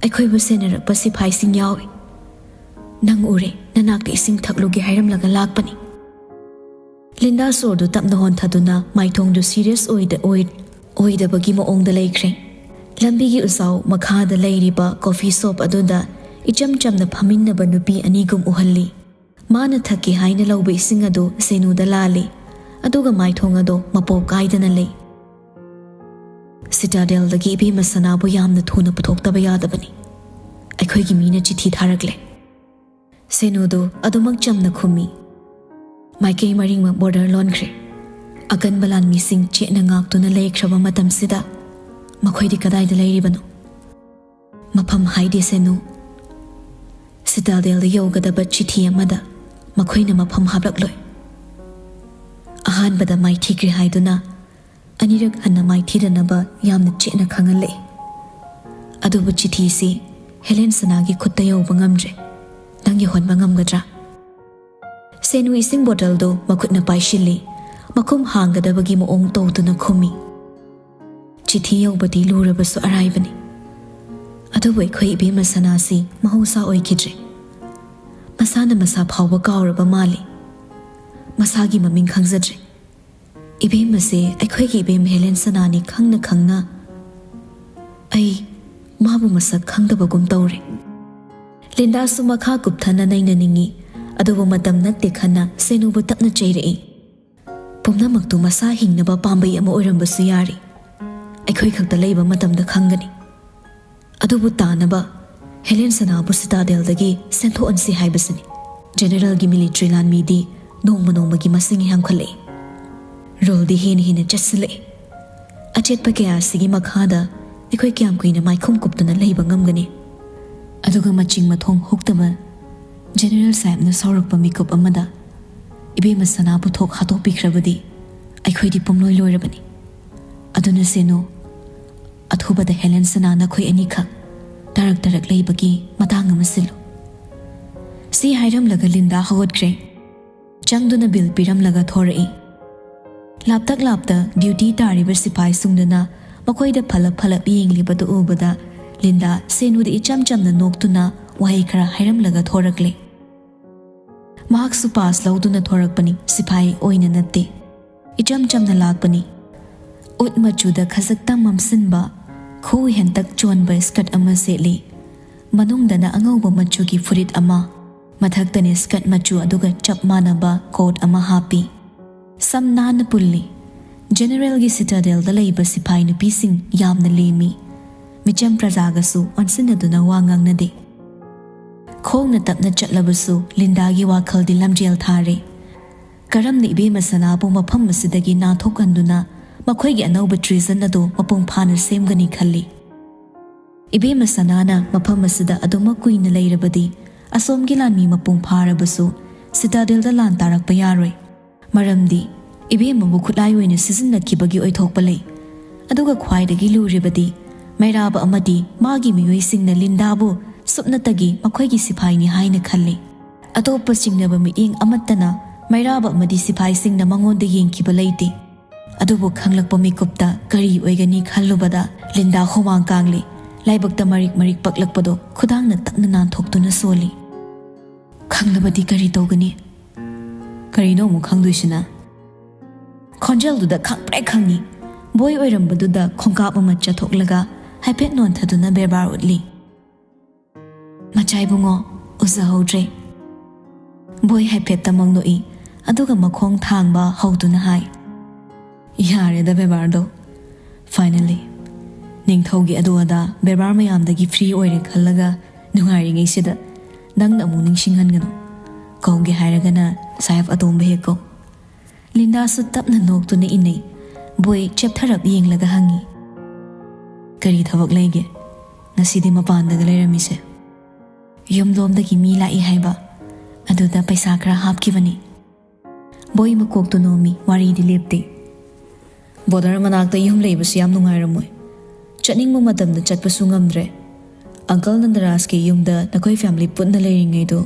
ꯑꯩꯈꯣꯏꯕꯨ ꯁꯦꯟꯅꯔꯛꯄ ꯁꯤꯐꯥꯏꯁꯤꯡ ꯌꯥꯎꯏ꯫ ꯅꯪ ꯎꯔꯦ, ꯅꯅꯥꯛꯇ ꯏꯁꯤꯡ ꯊꯛꯂꯨꯒꯦ ꯍꯥꯏꯔꯝꯂꯒ ꯂꯥꯛꯄꯅꯤ꯫" ꯂꯤꯟꯗꯥ ꯁꯣꯔꯗꯨ ꯇꯞꯅ ꯍꯣꯟꯊꯗꯨꯅ ꯃꯥꯏꯊꯣꯡꯗꯨ ꯁꯤꯔꯤꯌꯁ ꯑꯣꯏꯗ-, ꯑꯣꯏ-, ꯑꯣꯏꯗꯕꯒꯤ ꯃꯑꯣꯡꯗ ꯂꯩꯈ꯭ꯔꯦ꯫ ꯂꯝꯕꯤꯒꯤ ꯎꯖꯥꯎ ꯃꯈꯥꯗ ꯂꯩꯔꯤꯕ ꯀꯣꯐꯤ ꯁꯣꯞ ꯑꯗꯨꯗ ꯏꯆꯝ ꯆꯝꯅ ꯐꯝꯃꯤꯟꯅꯕ ꯅꯨꯄꯤ ꯑꯅꯤꯒꯨꯝ ꯎꯍꯜꯂꯤ꯫ ꯃꯥꯅ ꯊꯛꯀꯦ ꯍꯥꯏꯅ ꯂꯧꯕ ꯏꯁꯤꯡ ꯑꯗꯨ ꯁꯦꯅꯨꯗ ꯂꯥꯜꯂꯤ, ꯑꯗꯨꯒ ꯃꯥꯏꯊꯣꯡ ꯑꯗꯨ ꯃꯄꯣꯞ ꯀꯥꯏꯗꯅ ꯂꯩ꯫ "ꯁꯤꯇꯥꯗꯦꯜꯗꯒꯤ ꯏꯕꯦꯝꯃ ꯁꯅꯥꯕꯨ ꯌꯥꯝꯅ ꯊꯨꯅ ꯄꯨꯊꯣꯛꯇꯕ ꯌꯥꯗꯕꯅꯤ꯫ ꯑꯩꯈꯣꯏꯒꯤ ꯃꯤꯅ ꯆꯤꯊꯤ ꯊꯥꯔꯛꯂꯦ꯫" ꯁꯦꯅꯨꯗꯨ ꯑꯗꯨꯃꯛ ꯆꯝꯅ ꯈꯨꯝꯃꯤ꯫ ꯃꯥꯏꯀꯩ ꯃꯔꯤꯃꯛ ꯕꯣꯔꯗꯔ ꯂꯣꯟꯈ꯭ꯔꯦ꯫ ꯑꯀꯟꯕ ꯂꯥꯟꯃꯤꯁꯤꯡ ꯆꯦꯠꯅ ꯉꯥꯛꯇꯨꯅ ꯂꯩꯈ꯭ꯔꯕ ꯃꯇꯝꯁꯤꯗ ꯃꯈꯣꯏꯗꯤ ꯀꯗꯥꯏꯗ ꯂꯩꯔꯤꯕꯅꯣ? ꯃꯐꯝ ꯍꯥꯏꯗꯦ ꯁꯦꯅꯨ꯫ ꯁꯤꯇꯥꯗꯦꯜꯗ ꯌꯧꯒꯗꯕ ꯆꯤꯊꯤ ꯑꯃꯗ ꯃꯈꯣꯏꯅ ꯃꯐꯝ ꯍꯥꯞꯂꯛꯂꯣꯏ꯫ ꯑꯍꯥꯟꯕꯗ ꯃꯥꯏꯊꯤꯈ꯭ꯔꯦ ꯍꯥꯏꯗꯨꯅ ꯑꯅꯤꯔꯛ ꯍꯟꯅ ꯃꯥꯏꯊꯤꯗꯅꯕ ꯌꯥꯝꯅ ꯆꯦꯠꯅ ꯈꯪꯍꯜꯂꯛꯏ꯫ ꯑꯗꯨꯕꯨ ꯆꯤꯊꯤꯁꯤ ꯍꯦꯂꯦꯟ ꯁꯅꯥꯒꯤ ꯈꯨꯠꯇ ꯌꯧꯕ ꯉꯝꯗ꯭ꯔꯦ꯫ ꯅꯪ ꯌꯧꯍꯟꯕ ꯉꯝꯒꯗ꯭ꯔꯥ? ꯁꯦꯅꯨ ꯏꯁꯤꯡ ꯕꯣꯇꯜꯗꯨ ꯃꯈꯨꯠꯅ ꯄꯥꯏꯁꯤꯜꯂꯤ꯫ ꯃꯈꯨꯝ ꯍꯥꯡꯒꯗꯕꯒꯤ ꯃꯑꯣꯡ ꯇꯧꯗꯨꯅ ꯈꯨꯝꯃꯤ꯫ ꯆꯤꯊꯤ ꯌꯧꯕꯗꯤ ꯂꯨꯔꯕꯁꯨ ꯑꯔꯥꯏꯕꯅꯤ꯫ ꯑꯗꯨꯕꯨ ꯑꯩꯈꯣꯏ ꯏꯕꯦꯝꯃ ꯁꯅꯥꯁꯤ ꯃꯍꯧꯁꯥ ꯑꯣꯏꯈꯤꯗ꯭ꯔꯦ꯫ ꯃꯁꯥꯅ ꯃꯁꯥ ꯐꯥꯎꯕ ꯀꯥꯎꯔꯕ ꯃꯥꯜꯂꯤ꯫ ꯃꯁꯥꯒꯤ ꯃꯃꯤꯡ ꯈꯪꯖꯗ꯭ꯔꯦ꯫ ꯏꯕꯦꯝꯃꯁꯦ ꯑꯩꯈꯣꯏꯒꯤ ꯏꯕꯦꯝ ꯍꯦꯂꯦꯟ ꯁꯅꯥꯅꯤ ꯈꯪꯅ ꯈꯪꯅ ꯑꯩ ꯃꯥꯕꯨ ꯃꯁꯛ ꯈꯪꯗꯕꯒꯨꯝ ꯇꯧꯔꯦ꯫ ꯂꯤꯟꯗꯥꯁꯨ ꯃꯈꯥ ꯀꯨꯞꯊꯅ ꯅꯩꯅꯅꯤꯡꯏ, ꯑꯗꯨꯕꯨ ꯃꯇꯝ ꯅꯠꯇꯦ ꯈꯟꯅ ꯁꯦꯅꯨꯕꯨ ꯇꯞꯅ ꯆꯩꯔꯛꯏ꯫ ꯄꯨꯝꯅꯃꯛꯇꯨ ꯃꯁꯥ ꯍꯤꯡꯅꯕ ꯄꯥꯝꯕꯩ ꯑꯃ ꯑꯣꯏꯔꯝꯕꯁꯨ ꯌꯥꯔꯤ꯫ ꯑꯩꯈꯣꯏ ꯈꯛꯇ ꯂꯩꯕ ꯃꯇꯝꯗ ꯈꯪꯒꯅꯤ꯫ ꯑꯗꯨꯕꯨ ꯇꯥꯅꯕ ꯍꯦꯂꯦꯟ ꯁꯅꯥꯕꯨ ꯁꯤꯇꯥꯗꯦꯜꯗꯒꯤ ꯁꯦꯟꯊꯣꯛꯍꯟꯁꯤ ꯍꯥꯏꯕꯁꯤꯅꯤ꯫ ꯖꯦꯅꯦꯔꯦꯜꯒꯤ ꯃꯤꯂꯤꯇ꯭ꯔꯤ ꯂꯥꯟꯃꯤꯗꯤ ꯅꯣꯡꯃ ꯅꯣꯡꯃꯒꯤ ꯃꯁꯤꯡ ꯌꯥꯝꯈꯠꯂꯛꯏ꯫ ꯔꯨꯜꯗꯤ ꯍꯦꯟꯅ ꯍꯦꯟꯅ ꯆꯠꯁꯤꯜꯂꯛꯏ꯫ ꯑꯆꯦꯠꯄ ꯀꯌꯥ ꯑꯁꯤꯒꯤ ꯃꯈꯥꯗ ꯑꯩꯈꯣꯏ ꯀꯌꯥꯝ ꯀꯨꯏꯅ ꯃꯥꯏꯈꯨꯝ ꯀꯨꯞꯇꯨꯅ ꯂꯩꯕ ꯉꯝꯒꯅꯤ? ꯑꯗꯨꯒ ꯃꯆꯤꯡ ꯃꯊꯣꯡ ꯍꯨꯛꯇꯕ ꯖꯦꯅꯦꯔꯦꯜ ꯁꯥꯍꯦꯕꯅ ꯁꯥꯎꯔꯛꯄ ꯃꯤꯀꯨꯞ ꯑꯃꯗ ꯏꯕꯦꯝꯃ ꯁꯅꯥꯕꯨ ꯊꯣꯛ ꯍꯥꯠꯇꯣꯛꯄꯤꯈ꯭ꯔꯕꯗꯤ ꯑꯩꯈꯣꯏꯗꯤ ꯄꯨꯝꯂꯣꯏ ꯂꯣꯏꯔꯕꯅꯤ꯫ ꯑꯗꯨꯅ ꯁꯦꯅꯨ, ꯑꯊꯨꯕꯗ ꯍꯦꯂꯦꯟ ꯁꯅꯥ ꯅꯈꯣꯏ ꯑꯅꯤꯈꯛ ꯇꯔꯛ ꯇꯔꯛ ꯂꯩꯕꯒꯤ ꯃꯇꯥꯡ ꯑꯃ ꯁꯤꯜꯂꯨ꯫ ꯁꯤ ꯍꯥꯏꯔꯝꯂꯒ ꯂꯤꯟꯗꯥ ꯍꯧꯒꯠꯈ꯭ꯔꯦ꯫ ꯆꯪꯗꯨꯅ ꯕꯤꯜ ꯄꯤꯔꯝꯂꯒ ꯊꯣꯔꯛꯏ꯫ ꯂꯥꯞꯇꯛ ꯂꯥꯞꯇ ꯗ꯭ꯌꯨꯇꯤ ꯇꯥꯔꯤꯕ ꯁꯤꯐꯥꯏꯁꯤꯡꯗꯨꯅ ꯃꯈꯣꯏꯗ ꯐꯂꯞ ꯐꯂꯞ ꯌꯦꯡꯂꯤꯕꯗꯨ ꯎꯕꯗ ꯂꯤꯟꯗꯥ ꯁꯦꯅꯨꯗ ꯏꯆꯝ ꯆꯝꯅ ꯅꯣꯛꯇꯨꯅ ꯋꯥꯍꯩ ꯈꯔ ꯍꯥꯏꯔꯝꯂꯒ ꯊꯣꯔꯛꯂꯦ꯫ ꯃꯍꯥꯛꯁꯨ ꯄꯥꯁ ꯂꯧꯗꯨꯅ ꯊꯣꯔꯛꯄꯅꯤ, ꯁꯤꯐꯥꯏ ꯑꯣꯏꯅ ꯅꯠꯇꯦ꯫ ꯏꯆꯝ ꯆꯝꯅ ꯂꯥꯛꯄꯅꯤ꯫ ꯎꯠ ꯃꯆꯨꯗ ꯈꯖꯤꯛꯇꯪ ꯃꯝꯁꯤꯟꯕ, ꯈꯨꯎ ꯍꯦꯟꯇꯛ ꯆꯣꯟꯕ ꯁ꯭ꯀꯔꯠ ꯑꯃ ꯁꯦꯠꯂꯤ꯫ ꯃꯅꯨꯡꯗꯅ ꯑꯉꯧꯕ ꯃꯆꯨꯒꯤ ꯐꯨꯔꯤꯠ ꯑꯃ, ꯃꯊꯛꯇꯅ ꯁ꯭ꯀꯔꯠ ꯃꯆꯨ ꯑꯗꯨꯒ ꯆꯞ ꯃꯥꯟꯅꯕ ꯀꯣꯠ ꯑꯃ ꯍꯥꯞꯄꯤ꯫ ꯁꯝ ꯅꯥꯟꯅ ꯄꯨꯜꯂꯤ꯫ ꯖꯦꯅꯦꯔꯦꯜꯒꯤ ꯁꯤꯇꯥꯗꯦꯜꯗ ꯂꯩꯕ ꯁꯤꯐꯥꯏ ꯅꯨꯄꯤꯁꯤꯡ ꯌꯥꯝꯅ ꯂꯦꯝꯃꯤ꯫ ꯃꯤꯆꯝ ꯄ꯭ꯔꯖꯥꯒꯁꯨ ꯑꯣꯟꯁꯤꯟꯅꯗꯨꯅ ꯋꯥ ꯉꯥꯡꯅꯗꯦ꯫ ꯈꯣꯡꯅ ꯇꯞꯅ ꯆꯠꯂꯕꯁꯨ ꯂꯤꯟꯗꯥꯒꯤ ꯋꯥꯈꯜꯗꯤ ꯂꯝꯖꯦꯜ ꯊꯥꯔꯦ꯫ ꯀꯔꯝꯅ ꯏꯕꯦꯝꯃ ꯁꯅꯥꯕꯨ ꯃꯐꯝ ꯑꯁꯤꯗꯒꯤ ꯅꯥꯟꯊꯣꯛꯍꯟꯗꯨꯅ ꯃꯈꯣꯏꯒꯤ ꯑꯅꯧꯕ ꯇ꯭ꯔꯤꯖꯟ ꯑꯗꯨ ꯃꯄꯨꯡ ꯐꯥꯅ ꯁꯦꯝꯒꯅꯤ ꯈꯜꯂꯤ꯫ ꯏꯕꯦꯝꯃ ꯁꯅꯥꯅ ꯃꯐꯝ ꯑꯁꯤꯗ ꯑꯗꯨꯃꯛ ꯀꯨꯏꯅ ꯂꯩꯔꯕꯗꯤ ꯑꯁꯣꯝꯒꯤ ꯂꯥꯟꯃꯤ ꯃꯄꯨꯡ ꯐꯥꯔꯕꯁꯨ ꯁꯤꯇꯥꯗꯦꯜꯗ ꯂꯥꯟ ꯇꯥꯔꯛꯄ ꯌꯥꯔꯣꯏ꯫ ꯃꯔꯝꯗꯤ ꯏꯕꯦꯝꯃꯕꯨ ꯈꯨꯠꯂꯥꯏ ꯑꯣꯏꯅ ꯁꯤꯖꯤꯟꯅꯈꯤꯕꯒꯤ ꯑꯣꯏꯊꯣꯛꯄ ꯂꯩ꯫ ꯑꯗꯨꯒ ꯈ꯭ꯋꯥꯏꯗꯒꯤ ꯂꯨꯔꯤꯕꯗꯤ ꯃꯩꯔꯥꯕ ꯑꯃꯗꯤ ꯃꯥꯒꯤ ꯃꯤꯑꯣꯏꯁꯤꯡꯅ ꯂꯤꯟꯗꯥꯕꯨ ꯁꯨꯞꯅꯇꯒꯤ ꯃꯈꯣꯏꯒꯤ ꯁꯤꯐꯥꯏꯅꯤ ꯍꯥꯏꯅ ꯈꯜꯂꯤ꯫ ꯑꯇꯣꯞꯄ ꯆꯤꯡꯅꯕ ꯃꯤꯠꯌꯦꯡ ꯑꯃꯠꯇꯅ ꯃꯩꯔꯥꯕ ꯑꯃꯗꯤ ꯁꯤꯐꯥꯏꯁꯤꯡꯅ ꯃꯉꯣꯟꯗ ꯌꯦꯡꯈꯤꯕ ꯂꯩꯇꯦ꯫ ꯑꯗꯨꯕꯨ ꯈꯪꯂꯛꯄ ꯃꯤꯀꯨꯞꯇ ꯀꯔꯤ ꯑꯣꯏꯒꯅꯤ ꯈꯜꯂꯨꯕꯗ ꯂꯤꯟꯗꯥ ꯍꯨꯃꯥꯡ ꯀꯥꯡꯂꯤ꯫ ꯂꯥꯏꯕꯛꯇ ꯃꯔꯤꯛ ꯃꯔꯤꯛ ꯄꯛꯂꯛꯄꯗꯣ ꯈꯨꯗꯥꯡꯅ ꯇꯞꯅ ꯅꯥꯟꯊꯣꯛꯇꯨꯅ ꯁꯣꯜꯂꯤ꯫ "ꯈꯪꯂꯕꯗꯤ ꯀꯔꯤ ꯇꯧꯒꯅꯤ?" "ꯀꯔꯤꯅꯣ ꯑꯃꯨꯛ ꯈꯪꯗꯣꯏꯁꯤꯅ?" ꯈꯣꯟꯖꯦꯜꯗꯨꯗ ꯈꯪꯄ꯭ꯔꯦꯛ ꯈꯪꯉꯤ꯫ ꯕꯣꯏ ꯑꯣꯏꯔꯝꯕꯗꯨꯗ ꯈꯣꯡꯀꯥꯞ ꯑꯃ ꯆꯠꯊꯣꯛꯂꯒ ꯍꯥꯏꯐꯦꯠ ꯅꯣꯟꯊꯗꯨꯅ ꯕꯦꯕꯥꯔ ꯎꯠꯂꯤ꯫ "ꯃꯆꯥ ꯏꯕꯨꯡꯉꯣ, ꯎꯖꯍꯧꯗ꯭ꯔꯦ꯫" ꯕꯣꯏ ꯍꯥꯏꯐꯦꯠꯇꯃꯛ ꯅꯣꯛꯏ, ꯑꯗꯨꯒ ꯃꯈꯣꯡ ꯊꯥꯡꯕ ꯍꯧꯗꯨꯅ ꯍꯥꯏ꯫ "ꯌꯥꯔꯦꯗ ꯕꯦꯕꯥꯔꯗꯣ꯫ Finally, ꯅꯤꯡꯊꯧꯒꯤ ꯑꯗꯨ ꯑꯗꯥ ꯕꯦꯕꯥꯔ ꯃꯌꯥꯝꯗꯒꯤ free ꯑꯣꯏꯔꯦ ꯈꯜꯂꯒ ꯅꯨꯡꯉꯥꯏꯔꯤꯉꯩꯁꯤꯗ ꯅꯪꯅ ꯑꯃꯨꯛ ꯅꯤꯡꯁꯤꯡꯍꯟꯒꯅꯨ꯫ ꯀꯧꯒꯦ ꯍꯥꯏꯔꯒꯅ ꯁꯥꯍꯦꯕ ꯑꯇꯣꯝꯕ ꯍꯦꯛ ꯀꯧ꯫" ꯂꯤꯟꯗꯥꯁꯨ ꯇꯞꯅ ꯅꯣꯛꯇꯨꯅ ꯏꯟꯅꯩ꯫ ꯕꯣꯏ ꯆꯦꯞꯊꯔꯞ ꯌꯦꯡꯂꯒ ꯍꯪꯉꯤ, "ꯀꯔꯤ ꯊꯕꯛ ꯂꯩꯒꯦ ꯉꯁꯤꯗꯤ ꯃꯄꯥꯟꯗꯒ ꯂꯩꯔꯝꯃꯤꯁꯦ?" "ꯌꯨꯝꯂꯣꯝꯗꯒꯤ ꯃꯤ ꯂꯥꯛꯏ ꯍꯥꯏꯕ, ꯑꯗꯨꯗ ꯄꯩꯁꯥ ꯈꯔ ꯍꯥꯞꯈꯤꯕꯅꯤ꯫" ꯕꯣꯏ ꯃꯀꯣꯛꯇꯨ ꯅꯣꯝꯃꯤ, ꯋꯥꯔꯤꯗꯤ ꯂꯦꯞꯇꯦ꯫ "ꯕꯣꯔꯗꯔ ꯃꯅꯥꯛꯇ ꯌꯨꯝ ꯂꯩꯕꯁꯤ ꯌꯥꯝ ꯅꯨꯡꯉꯥꯏꯔꯝꯃꯣꯏ꯫ ꯆꯠꯅꯤꯡꯕ ꯃꯇꯝꯗ ꯆꯠꯄꯁꯨ ꯉꯝꯗ꯭ꯔꯦ꯫ ꯑꯪꯀꯜ ꯅꯟꯗꯔꯥꯖꯀꯤ ꯌꯨꯝꯗ ꯅꯈꯣꯏ family ꯄꯨꯟꯅ ꯂꯩꯔꯤꯉꯩꯗꯣ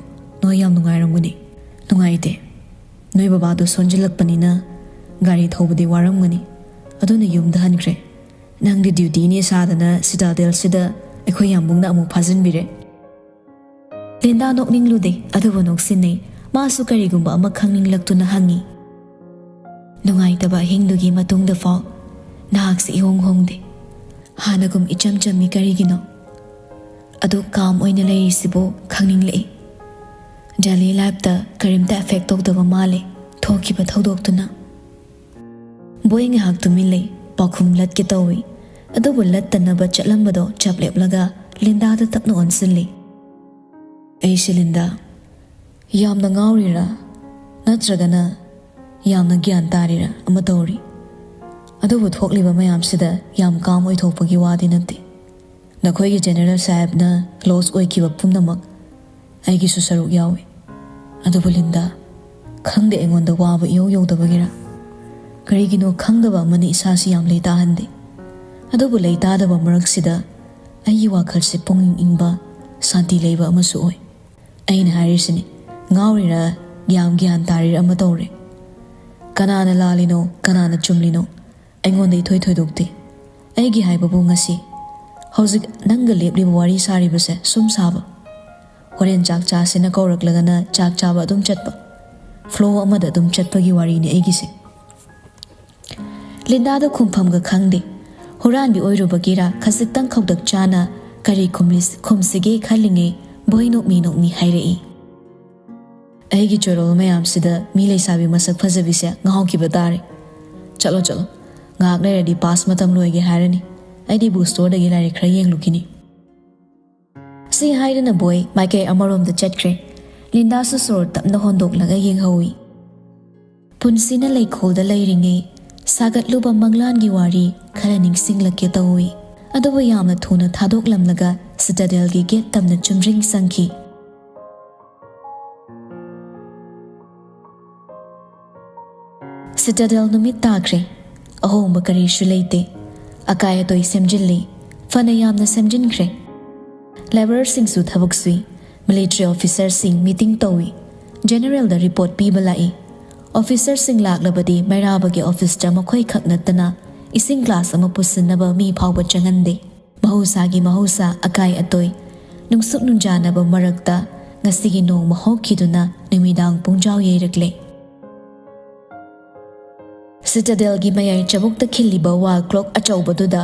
ꯅꯣꯏ ꯌꯥꯝ ꯅꯨꯡꯉꯥꯏꯔꯝꯒꯅꯤ꯫" "ꯅꯨꯡꯉꯥꯏꯇꯦ꯫ ꯅꯣꯏ ꯕꯕꯥꯗꯣ ꯁꯣꯟꯖꯤꯜꯂꯛꯄꯅꯤꯅ ꯒꯥꯔꯤ ꯊꯧꯕꯗꯤ ꯋꯥꯔꯝꯒꯅꯤ꯫ ꯑꯗꯨꯅ ꯌꯨꯝꯗ ꯍꯟꯈ꯭ꯔꯦ꯫ ꯅꯪꯗꯤ dutyꯅꯦ ꯁꯥꯗꯅ ꯁꯤꯇꯥꯗꯦꯜꯁꯤꯗ ꯑꯩꯈꯣꯏ ꯌꯥꯝꯕꯨꯡꯅ ꯑꯃꯨꯛ ꯐꯥꯖꯤꯟꯕꯤꯔꯦ꯫" ꯂꯤꯟꯗꯥ ꯅꯣꯛꯅꯤꯡꯂꯨꯗꯦ, ꯑꯗꯨꯕꯨ ꯅꯣꯛꯁꯤꯟꯅꯩ꯫ ꯃꯥꯁꯨ ꯀꯔꯤꯒꯨꯝꯕ ꯑꯃ ꯈꯪꯅꯤꯡꯂꯛꯇꯨꯅ ꯍꯪꯉꯤ꯫ "ꯅꯨꯡꯉꯥꯏꯇꯕ ꯑꯍꯤꯡꯗꯨꯒꯤ ꯃꯇꯨꯡꯗ ꯐꯥꯎ ꯅꯍꯥꯛꯁꯦ ꯏꯍꯣꯡ ꯍꯣꯡꯗꯦ꯫ ꯍꯥꯟꯅꯒꯨꯝ ꯏꯆꯝ ꯆꯝꯃꯤ ꯀꯔꯤꯒꯤꯅꯣ? ꯑꯗꯨ calm ꯑꯣꯏꯅ ꯂꯩꯔꯤꯁꯤꯕꯨ ꯈꯪꯅꯤꯡꯂꯛꯏ꯫ Daily lifeꯇ ꯀꯔꯤꯝꯇ affect ꯇꯧꯗꯕ ꯃꯥꯜꯂꯦ ꯊꯣꯛꯈꯤꯕ ꯊꯧꯗꯣꯛꯇꯨꯅ꯫" ꯕꯣꯏ ꯉꯥꯏꯍꯥꯛ ꯇꯨꯃꯤꯟ ꯂꯩ, ꯄꯥꯎꯈꯨꯝ ꯂꯠꯀꯦ ꯇꯧꯏ꯫ ꯑꯗꯨꯕꯨ ꯂꯠꯇꯅꯕ ꯆꯠꯂꯝꯕꯗꯣ ꯆꯞ ꯂꯦꯞꯂꯒ ꯂꯤꯟꯗꯥꯗ ꯇꯞꯅ ꯑꯣꯟꯁꯤꯜꯂꯤ꯫ "ꯑꯩꯁꯦ ꯂꯤꯟꯗꯥ, ꯌꯥꯝꯅ ꯉꯥꯎꯔꯤꯔꯥ ꯅꯠꯇ꯭ꯔꯒꯅ ꯌꯥꯝꯅ ꯒ꯭ꯌꯥꯟ ꯇꯥꯔꯤꯔꯥ ꯑꯃ ꯇꯧꯔꯤ꯫ ꯑꯗꯨꯕꯨ ꯊꯣꯛꯂꯤꯕ ꯃꯌꯥꯝꯁꯤꯗ ꯌꯥꯝ calm ꯑꯣꯏꯊꯣꯛꯄꯒꯤ ꯋꯥꯗꯤ ꯅꯠꯇꯦ꯫ ꯅꯈꯣꯏꯒꯤ ꯖꯦꯅꯦꯔꯦꯜ ꯁꯥꯍꯦꯕꯅ loss ꯑꯣꯏꯈꯤꯕ ꯄꯨꯝꯅꯃꯛ ꯑꯩꯒꯤꯁꯨ ꯁꯔꯨꯛ ꯌꯥꯎꯏ꯫ ꯑꯗꯨꯕꯨ ꯂꯤꯟꯗꯥ, ꯈꯪꯗꯦ ꯑꯩꯉꯣꯟꯗ ꯋꯥꯕ ꯏꯌꯧ ꯌꯧꯗꯕꯒꯤꯔ, ꯀꯔꯤꯒꯤꯅꯣ ꯈꯪꯗꯕ ꯑꯃꯅ ꯏꯁꯥꯁꯤ ꯌꯥꯝ ꯂꯩꯇꯥꯍꯟꯗꯦ꯫ ꯑꯗꯨꯕꯨ ꯂꯩꯇꯥꯗꯕ ꯃꯔꯛꯁꯤꯗ ꯑꯩꯒꯤ ꯋꯥꯈꯜꯁꯦ ꯄꯨꯡꯏꯪ ꯏꯪꯕ, ꯁꯥꯟꯇꯤ ꯂꯩꯕ ꯑꯃꯁꯨ ꯑꯣꯏ꯫ ꯑꯩꯅ ꯍꯥꯏꯔꯤꯁꯤꯅꯤ, ꯉꯥꯎꯔꯤꯔ ꯌꯥꯝ ꯒ꯭ꯌꯥꯟ ꯇꯥꯔꯤꯔ ꯑꯃ ꯇꯧꯔꯦ꯫ ꯀꯅꯥꯅ ꯂꯥꯜꯂꯤꯅꯣ, ꯀꯅꯥꯅ ꯆꯨꯝꯂꯤꯅꯣ, ꯑꯩꯉꯣꯟꯗ ꯏꯊꯣꯏ ꯊꯣꯏꯗꯣꯛꯇꯦ꯫ ꯑꯩꯒꯤ ꯍꯥꯏꯕꯕꯨ ꯉꯁꯤ, ꯍꯧꯖꯤꯛ ꯅꯪꯒ ꯂꯦꯞꯂꯤꯕ ꯋꯥꯔꯤ ꯁꯥꯔꯤꯕꯁꯦ ꯁꯨꯝ ꯁꯥꯕ꯫ ꯍꯣꯔꯦꯟ ꯆꯥꯛ ꯆꯥꯁꯦꯅ ꯀꯧꯔꯛꯂꯒꯅ ꯆꯥꯛ ꯆꯥꯕ ꯑꯗꯨꯝ ꯆꯠꯄ꯫ ꯐ꯭ꯂꯣ ꯑꯃꯗ ꯑꯗꯨꯝ ꯆꯠꯄꯒꯤ ꯋꯥꯔꯤꯅꯤ ꯑꯩꯒꯤꯁꯦ꯫ ꯂꯤꯟꯗꯥꯗ ꯈꯨꯝꯐꯝꯒ ꯈꯪꯗꯦ꯫ ꯍꯨꯔꯥꯟꯕꯤ ꯑꯣꯏꯔꯨꯕꯒꯤꯔꯥ ꯈꯖꯤꯛꯇꯪ ꯈꯧꯇꯛ ꯆꯥꯅ ꯀꯔꯤ ꯈꯨꯝꯂꯤ-, ꯈꯨꯝꯁꯤꯒꯦ ꯈꯜꯂꯤꯉꯩ ꯕꯣꯏ ꯅꯣꯛꯃꯤ ꯅꯣꯛꯃꯤ ꯍꯥꯏꯔꯛꯏ꯫ ꯑꯩꯒꯤ ꯆꯣꯔꯣꯜ ꯃꯌꯥꯝꯁꯤꯗ ꯃꯤ ꯂꯩꯁꯥꯕꯤ ꯃꯁꯛ ꯐꯖꯕꯤꯁꯦ ꯉꯥꯎꯈꯤꯕ ꯇꯥꯔꯦ꯫ ꯆꯠꯂꯣ, ꯆꯠꯂꯣ꯫ ꯉꯥꯏꯍꯥꯛ ꯂꯩꯔꯗꯤ ꯄꯥꯁ ꯃꯇꯝ ꯂꯣꯏꯒꯦ ꯍꯥꯏꯔꯅꯤ꯫ ꯑꯩꯗꯤ ꯕꯨꯛ ꯁ꯭ꯇꯣꯔꯗꯒꯤ ꯂꯥꯏꯔꯤꯛ ꯈꯔ ꯌꯦꯡꯂꯨꯈꯤꯅꯤ꯫ ꯁꯤ ꯍꯥꯏꯗꯨꯅ ꯕꯣꯏ ꯃꯥꯏꯀꯩ ꯑꯃꯔꯣꯝꯗ ꯆꯠꯈ꯭ꯔꯦ꯫ ꯂꯤꯟꯗꯥꯁꯨ ꯁꯣꯔ ꯇꯞꯅ ꯍꯣꯟꯗꯣꯛꯂꯒ ꯌꯦꯡꯍꯧꯏ꯫ ꯄꯨꯟꯁꯤꯅ ꯂꯩꯈꯣꯜꯗ ꯂꯩꯔꯤꯉꯩ ꯁꯥꯒꯠꯂꯨꯕ ꯃꯪꯂꯥꯟꯒꯤ ꯋꯥꯔꯤ ꯈꯔ ꯅꯤꯡꯁꯤꯡꯂꯛꯀꯦ ꯇꯧꯏ꯫ ꯑꯗꯨꯕꯨ ꯌꯥꯝꯅ ꯊꯨꯅ ꯊꯥꯗꯣꯛꯂꯝꯂꯒ ꯁꯤꯇꯥꯗꯦꯜꯒꯤ ꯒꯦꯠ ꯇꯝꯅ ꯆꯨꯝꯗ꯭ꯔꯤꯡ ꯆꯪꯈꯤ꯫ ꯁꯤꯇꯥꯗꯦꯜ ꯅꯨꯃꯤꯠ ꯇꯥꯈ꯭ꯔꯦ꯫ ꯑꯍꯣꯡꯕ ꯀꯔꯤꯁꯨ ꯂꯩꯇꯦ꯫ ꯑꯀꯥꯏ ꯑꯇꯣꯏ ꯁꯦꯝꯖꯤꯜꯂꯤ꯫ ꯐꯅ ꯌꯥꯝꯅ ꯁꯦꯝꯖꯤꯟꯈ꯭ꯔꯦ꯫ ꯂꯦꯕꯔꯁꯤꯡꯁꯨ ꯊꯕꯛ ꯁꯨꯏ꯫ ꯃꯤꯂꯤꯇꯔꯤ ꯑꯣꯐꯤꯁꯔꯁꯤꯡ ꯃꯤꯇꯤꯡ ꯇꯧꯏ꯫ ꯖꯦꯅꯔꯦꯜꯗ ꯔꯤꯄꯣꯔꯠ ꯄꯤꯕ ꯂꯥꯛꯏ꯫ ꯑꯣꯐꯤꯁꯔꯁꯤꯡ ꯂꯥꯛꯂꯕꯗꯤ ꯃꯩꯔꯥꯕꯒꯤ ꯑꯣꯐꯤꯁꯇ ꯃꯈꯣꯏ ꯈꯛ ꯅꯠꯇꯅ ꯏꯁꯤꯡ ꯒ꯭ꯂꯥꯁ ꯑꯃ ꯄꯨꯁꯤꯟꯅꯕ ꯃꯤ ꯐꯥꯎꯕ ꯆꯪꯍꯟꯗꯦ꯫ ꯃꯍꯧꯁꯥꯒꯤ ꯃꯍꯧꯁꯥ ꯑꯀꯥꯏ ꯑꯇꯣꯏ, ꯅꯨꯡꯁꯨꯛ ꯅꯨꯡꯖꯥꯅꯕ ꯃꯔꯛꯇ ꯉꯁꯤꯒꯤ ꯅꯣꯡꯃ ꯍꯧꯈꯤꯗꯨꯅ ꯅꯨꯃꯤꯗꯥꯡ ꯄꯨꯡꯖꯥꯎ ꯌꯩꯔꯛꯂꯦ꯫ ꯁꯤꯇꯥꯗꯦꯜꯒꯤ ꯃꯌꯥꯏ ꯆꯕꯨꯛꯇ ꯈꯤꯜꯂꯤꯕ ꯋꯥꯜ ꯀ꯭ꯂꯣꯛ ꯑꯆꯧꯕꯗꯨꯗ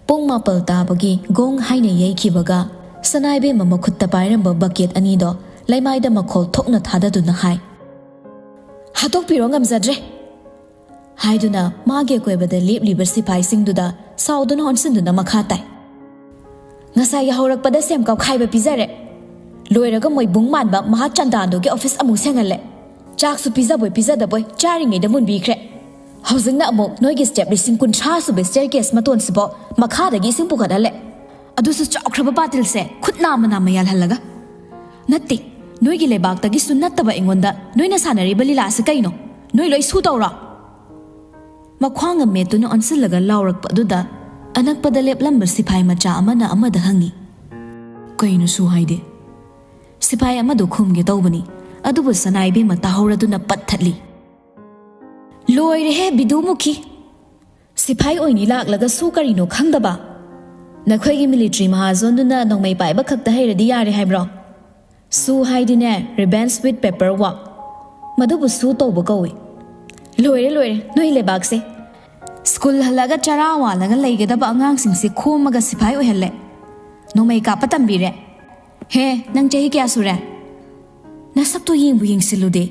ꯄꯨꯡ ꯃꯥꯄꯜ ꯇꯥꯕꯒꯤ ꯒꯣꯡ ꯍꯥꯏꯅ ꯌꯩꯈꯤꯕꯒ, ꯁꯅꯥꯏꯕꯦꯝꯃ ꯃꯈꯨꯠꯇ ꯄꯥꯏꯔꯝꯕ ꯕꯛꯀꯦꯠ ꯑꯅꯤꯗꯣ ꯂꯩꯃꯥꯏꯗ ꯃꯈꯣꯜ ꯊꯣꯛꯅ ꯊꯥꯗꯗꯨꯅ ꯍꯥꯏ, "ꯍꯥꯠꯇꯣꯛꯄꯤꯔꯣ, ꯉꯝꯖꯗ꯭ꯔꯦ!" ꯍꯥꯏꯗꯨꯅ ꯃꯥꯒꯤ ꯑꯀꯣꯏꯕꯗ ꯂꯦꯞꯂꯤꯕ ꯁꯤꯐꯥꯏꯁꯤꯡꯗꯨꯗ ꯁꯥꯎꯗꯨꯅ ꯑꯣꯟꯁꯤꯟꯗꯨꯅ ꯃꯈꯥ ꯇꯥꯏ, "ꯉꯁꯥꯏ ꯌꯥꯍꯧꯔꯛꯄꯗ ꯁꯦꯝ ꯀꯞꯈꯥꯏꯕ ꯄꯤꯖꯔꯦ꯫ ꯂꯣꯏꯔꯒ ꯃꯣꯏꯕꯨꯡ ꯃꯥꯟꯕ ꯃꯍꯥ ꯆꯟꯗꯥꯟꯗꯣꯒꯤ ꯑꯣꯐꯤꯁ ꯑꯃꯨꯛ ꯁꯦꯡꯍꯜꯂꯦ꯫ ꯆꯥꯛꯁꯨ ꯄꯤꯖꯕꯣꯏ ꯄꯤꯖꯗꯕꯣꯏ ꯆꯥꯔꯤꯉꯩꯗ ꯃꯨꯟꯕꯤꯈ꯭ꯔꯦ꯫ ꯍꯧꯖꯤꯛꯅ ꯑꯃꯨꯛ ꯅꯣꯏꯒꯤ ꯁ꯭ꯇꯦꯞ ꯂꯤꯁꯤꯡ ꯀꯨꯟꯊ꯭ꯔꯥ ꯁꯨꯕ ꯁ꯭ꯇꯦꯌꯔ ꯀꯦꯁ ꯃꯇꯣꯟꯁꯤꯐꯥꯎ ꯃꯈꯥꯗꯒꯤ ꯏꯁꯤꯡ ꯄꯨꯈꯠꯍꯜꯂꯦ꯫ ꯑꯗꯨꯁꯨ ꯆꯥꯎꯈ꯭ꯔꯕ ꯕꯥꯇꯤꯜꯁꯦ ꯈꯨꯠ ꯅꯥꯝꯃ ꯅꯥꯝꯃ ꯌꯥꯜꯍꯜꯂꯒ꯫ "ꯅꯠꯇꯦ, ꯅꯣꯏꯒꯤ ꯂꯩꯕꯥꯛꯇꯒꯤꯁꯨ ꯅꯠꯇꯕ ꯑꯩꯉꯣꯟꯗ ꯅꯣꯏꯅ ꯁꯥꯟꯅꯔꯤꯕ ꯂꯤꯂꯥꯁꯦ ꯀꯩꯅꯣ? ꯅꯣꯏ ꯂꯣꯏ ꯁꯨ ꯇꯧꯔꯣ!" ꯃꯈ꯭ꯋꯥꯡꯒ ꯃꯦꯠꯇꯨꯅ ꯑꯣꯟꯁꯤꯜꯂꯒ ꯂꯥꯎꯔꯛꯄ ꯑꯗꯨꯗ ꯑꯅꯛꯄꯗ ꯂꯦꯞꯂꯝꯕ ꯁꯤꯐꯥꯏ ꯃꯆꯥ ꯑꯃꯅ ꯑꯃꯗ ꯍꯪꯉꯤ, "ꯀꯩꯅꯣ ꯁꯨ ꯍꯥꯏꯗꯤ?" ꯁꯤꯐꯥꯏ ꯑꯃꯗꯨ ꯈꯨꯝꯒꯦ ꯇꯧꯕꯅꯤ, ꯑꯗꯨꯕꯨ ꯁꯅꯥꯏꯕꯦꯝꯃ ꯇꯥꯍꯧꯔꯗꯨꯅ ꯄꯠ ꯊꯠꯂꯤ꯫ "ꯂꯣꯏꯔꯦꯍꯦ ꯕꯤꯗꯨꯃꯨꯈꯤ! ꯁꯤꯐꯥꯏ ꯑꯣꯏꯅꯤ ꯂꯥꯛꯂꯒ ꯁꯨ ꯀꯔꯤꯅꯣ ꯈꯪꯗꯕ? ꯅꯈꯣꯏꯒꯤ ꯃꯤꯂꯤꯇ꯭ꯔꯤ ꯃꯍꯥꯖꯣꯟꯗꯨꯅ ꯅꯣꯡꯃꯩ ꯄꯥꯏꯕ ꯈꯛꯇ ꯍꯩꯔꯗꯤ ꯌꯥꯔꯦ ꯍꯥꯏꯕ꯭ꯔꯣ? ꯁꯨ ꯍꯥꯏꯗꯤꯅꯦ, revenge with paper work꯫ ꯃꯗꯨꯕꯨ ꯁꯨ ꯇꯧꯕ ꯀꯧꯏ꯫ ꯂꯣꯏꯔꯦ, ꯂꯣꯏꯔꯦ, ꯅꯣꯏ ꯂꯩꯕꯥꯛꯁꯦ! ꯁ꯭ꯀꯨꯜ ꯍꯜꯂꯒ ꯆꯔꯥ ꯋꯥꯜꯂꯒ ꯂꯩꯒꯗꯕ ꯑꯉꯥꯡꯁꯤꯡꯁꯦ ꯈꯣꯝꯃꯒ ꯁꯤꯐꯥꯏ ꯑꯣꯏꯍꯜꯂꯦ꯫ ꯅꯣꯡꯃꯩ ꯀꯥꯞꯄ ꯇꯝꯕꯤꯔꯦ꯫ ꯍꯦ, ꯅꯪ ꯆꯍꯤ ꯀꯌꯥ ꯁꯨꯔꯦ? ꯅꯁꯛꯇꯣ ꯌꯦꯡꯕꯨ ꯌꯦꯡꯁꯤꯜꯂꯨꯗꯦ꯫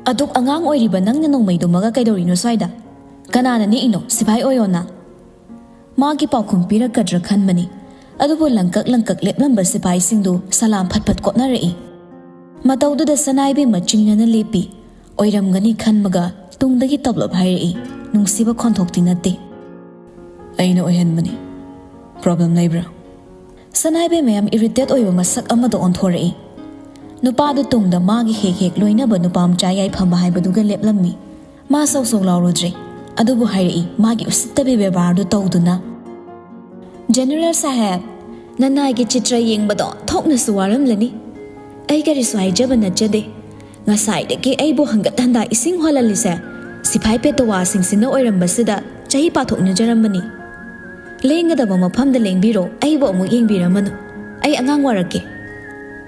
ꯑꯗꯨꯛ ꯑꯉꯥꯡ ꯑꯣꯏꯔꯤꯕ ꯅꯪꯅ ꯅꯣꯡꯃꯩꯗꯨꯃꯒ ꯀꯩꯗꯧꯔꯤꯅꯣ ꯁ꯭ꯋꯥꯏꯗ? ꯀꯅꯥꯅ ꯅꯦꯛꯏꯅꯣ ꯁꯤꯐꯥꯏ ꯑꯣꯏꯌꯣꯅ?" ꯃꯥꯒꯤ ꯄꯥꯎꯈꯨꯝ ꯄꯤꯔꯛꯀꯗ꯭ꯔꯥ ꯈꯟꯕꯅꯤ, ꯑꯗꯨꯕꯨ ꯂꯪꯀꯛ ꯂꯪꯀꯛ ꯂꯦꯞꯂꯝꯕ ꯁꯤꯐꯥꯏꯁꯤꯡꯗꯨ ꯁꯂꯥꯝ ꯐꯠ ꯐꯠ ꯀꯣꯠꯅꯔꯛꯏ꯫ ꯃꯇꯧꯗꯨꯗ ꯁꯅꯥꯏꯕꯦꯝꯃ ꯆꯤꯡꯅꯅ ꯂꯦꯞꯄꯤ꯫ ꯑꯣꯏꯔꯝꯒꯅꯤ ꯈꯟꯕꯒ ꯇꯨꯡꯗꯒꯤ ꯇꯞꯂꯞ ꯍꯥꯏꯔꯛꯏ, ꯅꯨꯡꯁꯤꯕ ꯈꯣꯟꯊꯣꯛꯇꯤ ꯅꯠꯇꯦ꯫ "ꯑꯩꯅ ꯑꯣꯏꯍꯟꯕꯅꯤ꯫ ꯄ꯭ꯔꯣꯕ꯭ꯂꯦꯝ ꯂꯩꯕ꯭ꯔꯥ?" ꯁꯅꯥꯏꯕꯦꯝꯃ ꯌꯥꯝ ꯏꯔꯤꯇꯦꯠ ꯑꯣꯏꯕ ꯃꯁꯛ ꯑꯃꯗ ꯑꯣꯟꯊꯣꯔꯛꯏ꯫ ꯅꯨꯄꯥꯗꯨ ꯇꯨꯡꯗ ꯃꯥꯒꯤ ꯍꯦꯛ ꯍꯦꯛ ꯂꯣꯏꯅꯕ ꯅꯨꯄꯥ ꯃꯆꯥ ꯌꯥꯏꯐꯕ ꯍꯥꯏꯕꯗꯨꯒ ꯂꯦꯞꯂꯝꯃꯤ꯫ ꯃꯥ ꯁꯧ ꯁꯧ ꯂꯥꯎꯔꯨꯗ꯭ꯔꯦ, ꯑꯗꯨꯕꯨ ꯍꯥꯏꯔꯛꯏ ꯃꯥꯒꯤ ꯎꯁꯤꯠꯇꯕꯤ ꯕꯦꯕꯥꯔꯗꯨ ꯇꯧꯗꯨꯅ, "ꯖꯦꯅꯦꯔꯦꯜ ꯁꯥꯍꯦꯕ, ꯅꯅꯥꯏꯒꯤ ꯆꯤꯇ꯭ꯔ ꯌꯦꯡꯕꯗꯣ ꯊꯣꯛꯅꯁꯨ ꯋꯥꯔꯝꯂꯅꯤ꯫ ꯑꯩ ꯀꯔꯤꯁꯨ ꯍꯥꯏꯖꯕ ꯅꯠꯆꯗꯦ꯫ ꯉꯁꯥꯏꯗꯒꯤ ꯑꯩꯕꯨ ꯍꯪꯒꯠ ꯍꯟꯗꯥ ꯏꯁꯤꯡ ꯍꯣꯜꯍꯜꯂꯤꯁꯦ ꯁꯤꯐꯥꯏ ꯄꯦꯇꯋꯥꯁꯤꯡꯁꯤꯅ ꯑꯣꯏꯔꯝꯕꯁꯤꯗ ꯆꯍꯤ ꯄꯥꯊꯣꯛꯅꯖꯔꯝꯕꯅꯤ꯫ ꯂꯦꯡꯒꯗꯕ ꯃꯐꯝꯗ ꯂꯦꯡꯕꯤꯔꯣ, ꯑꯩꯕꯨ ꯑꯃꯨꯛ ꯌꯦꯡꯕꯤꯔꯝꯃꯅꯨ꯫ ꯑꯩ ꯑꯉꯥꯡ ꯋꯥꯔꯛꯀꯦ꯫"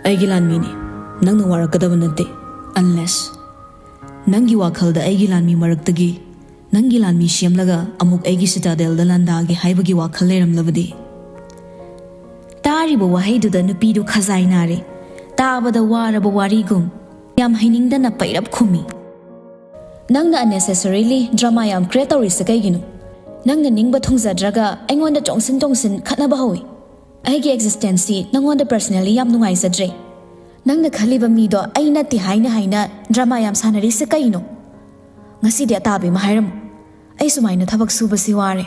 "ꯑꯩꯒꯤ ꯂꯥꯟꯃꯤꯅꯤ, ꯅꯪꯅ ꯋꯥꯔꯛꯀꯗꯕ ꯅꯠꯇꯦ꯫ Unless ꯅꯪꯒꯤ ꯋꯥꯈꯜꯗ ꯑꯩꯒꯤ ꯂꯥꯟꯃꯤ ꯃꯔꯛꯇꯒꯤ ꯅꯪꯒꯤ ꯂꯥꯟꯃꯤ ꯁꯦꯝꯂꯒ ꯑꯃꯨꯛ ꯑꯩꯒꯤ ꯁꯤꯇꯥꯗꯦꯜꯗ ꯂꯥꯟꯗꯥꯒꯦ ꯍꯥꯏꯕꯒꯤ ꯋꯥꯈꯜ ꯂꯩꯔꯝꯂꯕꯗꯤ꯫" ꯇꯥꯔꯤꯕ ꯋꯥꯍꯩꯗꯨꯗ ꯅꯨꯄꯤꯗꯨ ꯈꯖꯥꯏ ꯅꯥꯔꯦ꯫ ꯇꯥꯕꯗ ꯋꯥꯔꯕ ꯋꯥꯔꯤꯒꯨꯝ ꯌꯥꯝ ꯍꯩꯅꯤꯡꯗꯅ ꯄꯩꯔꯞ ꯈꯨꯝꯃꯤ꯫ "ꯅꯪꯅ unnecessarily drama ꯌꯥꯝ create ꯇꯧꯔꯤꯁꯦ ꯀꯩꯒꯤꯅꯣ? ꯅꯪꯅ ꯅꯤꯡꯕ ꯊꯨꯡꯖꯗ꯭ꯔꯒ ꯑꯩꯉꯣꯟꯗ ꯆꯣꯡꯁꯤꯟ ꯆꯣꯡꯁꯤꯟ ꯈꯠꯅꯕ ꯍꯧꯏ꯫ ꯑꯩꯒꯤ existenceꯁꯤ ꯅꯪꯉꯣꯟꯗ personally ꯌꯥꯝ ꯅꯨꯡꯉꯥꯏꯖꯗ꯭ꯔꯦ꯫ ꯅꯪꯅ ꯈꯜꯂꯤꯕ ꯃꯤꯗꯣ ꯑꯩ ꯅꯠꯇꯦ ꯍꯥꯏꯅ ꯍꯥꯏꯅ drama ꯌꯥꯝ ꯁꯥꯟꯅꯔꯤꯁꯦ ꯀꯩꯅꯣ? ꯉꯁꯤꯗꯤ ꯑꯇꯥꯕꯤ ꯑꯃ ꯍꯥꯏꯔꯝꯃꯨ꯫ ꯑꯩ ꯁꯨꯃꯥꯏꯅ ꯊꯕꯛ ꯁꯨꯕꯁꯤ ꯋꯥꯔꯦ꯫"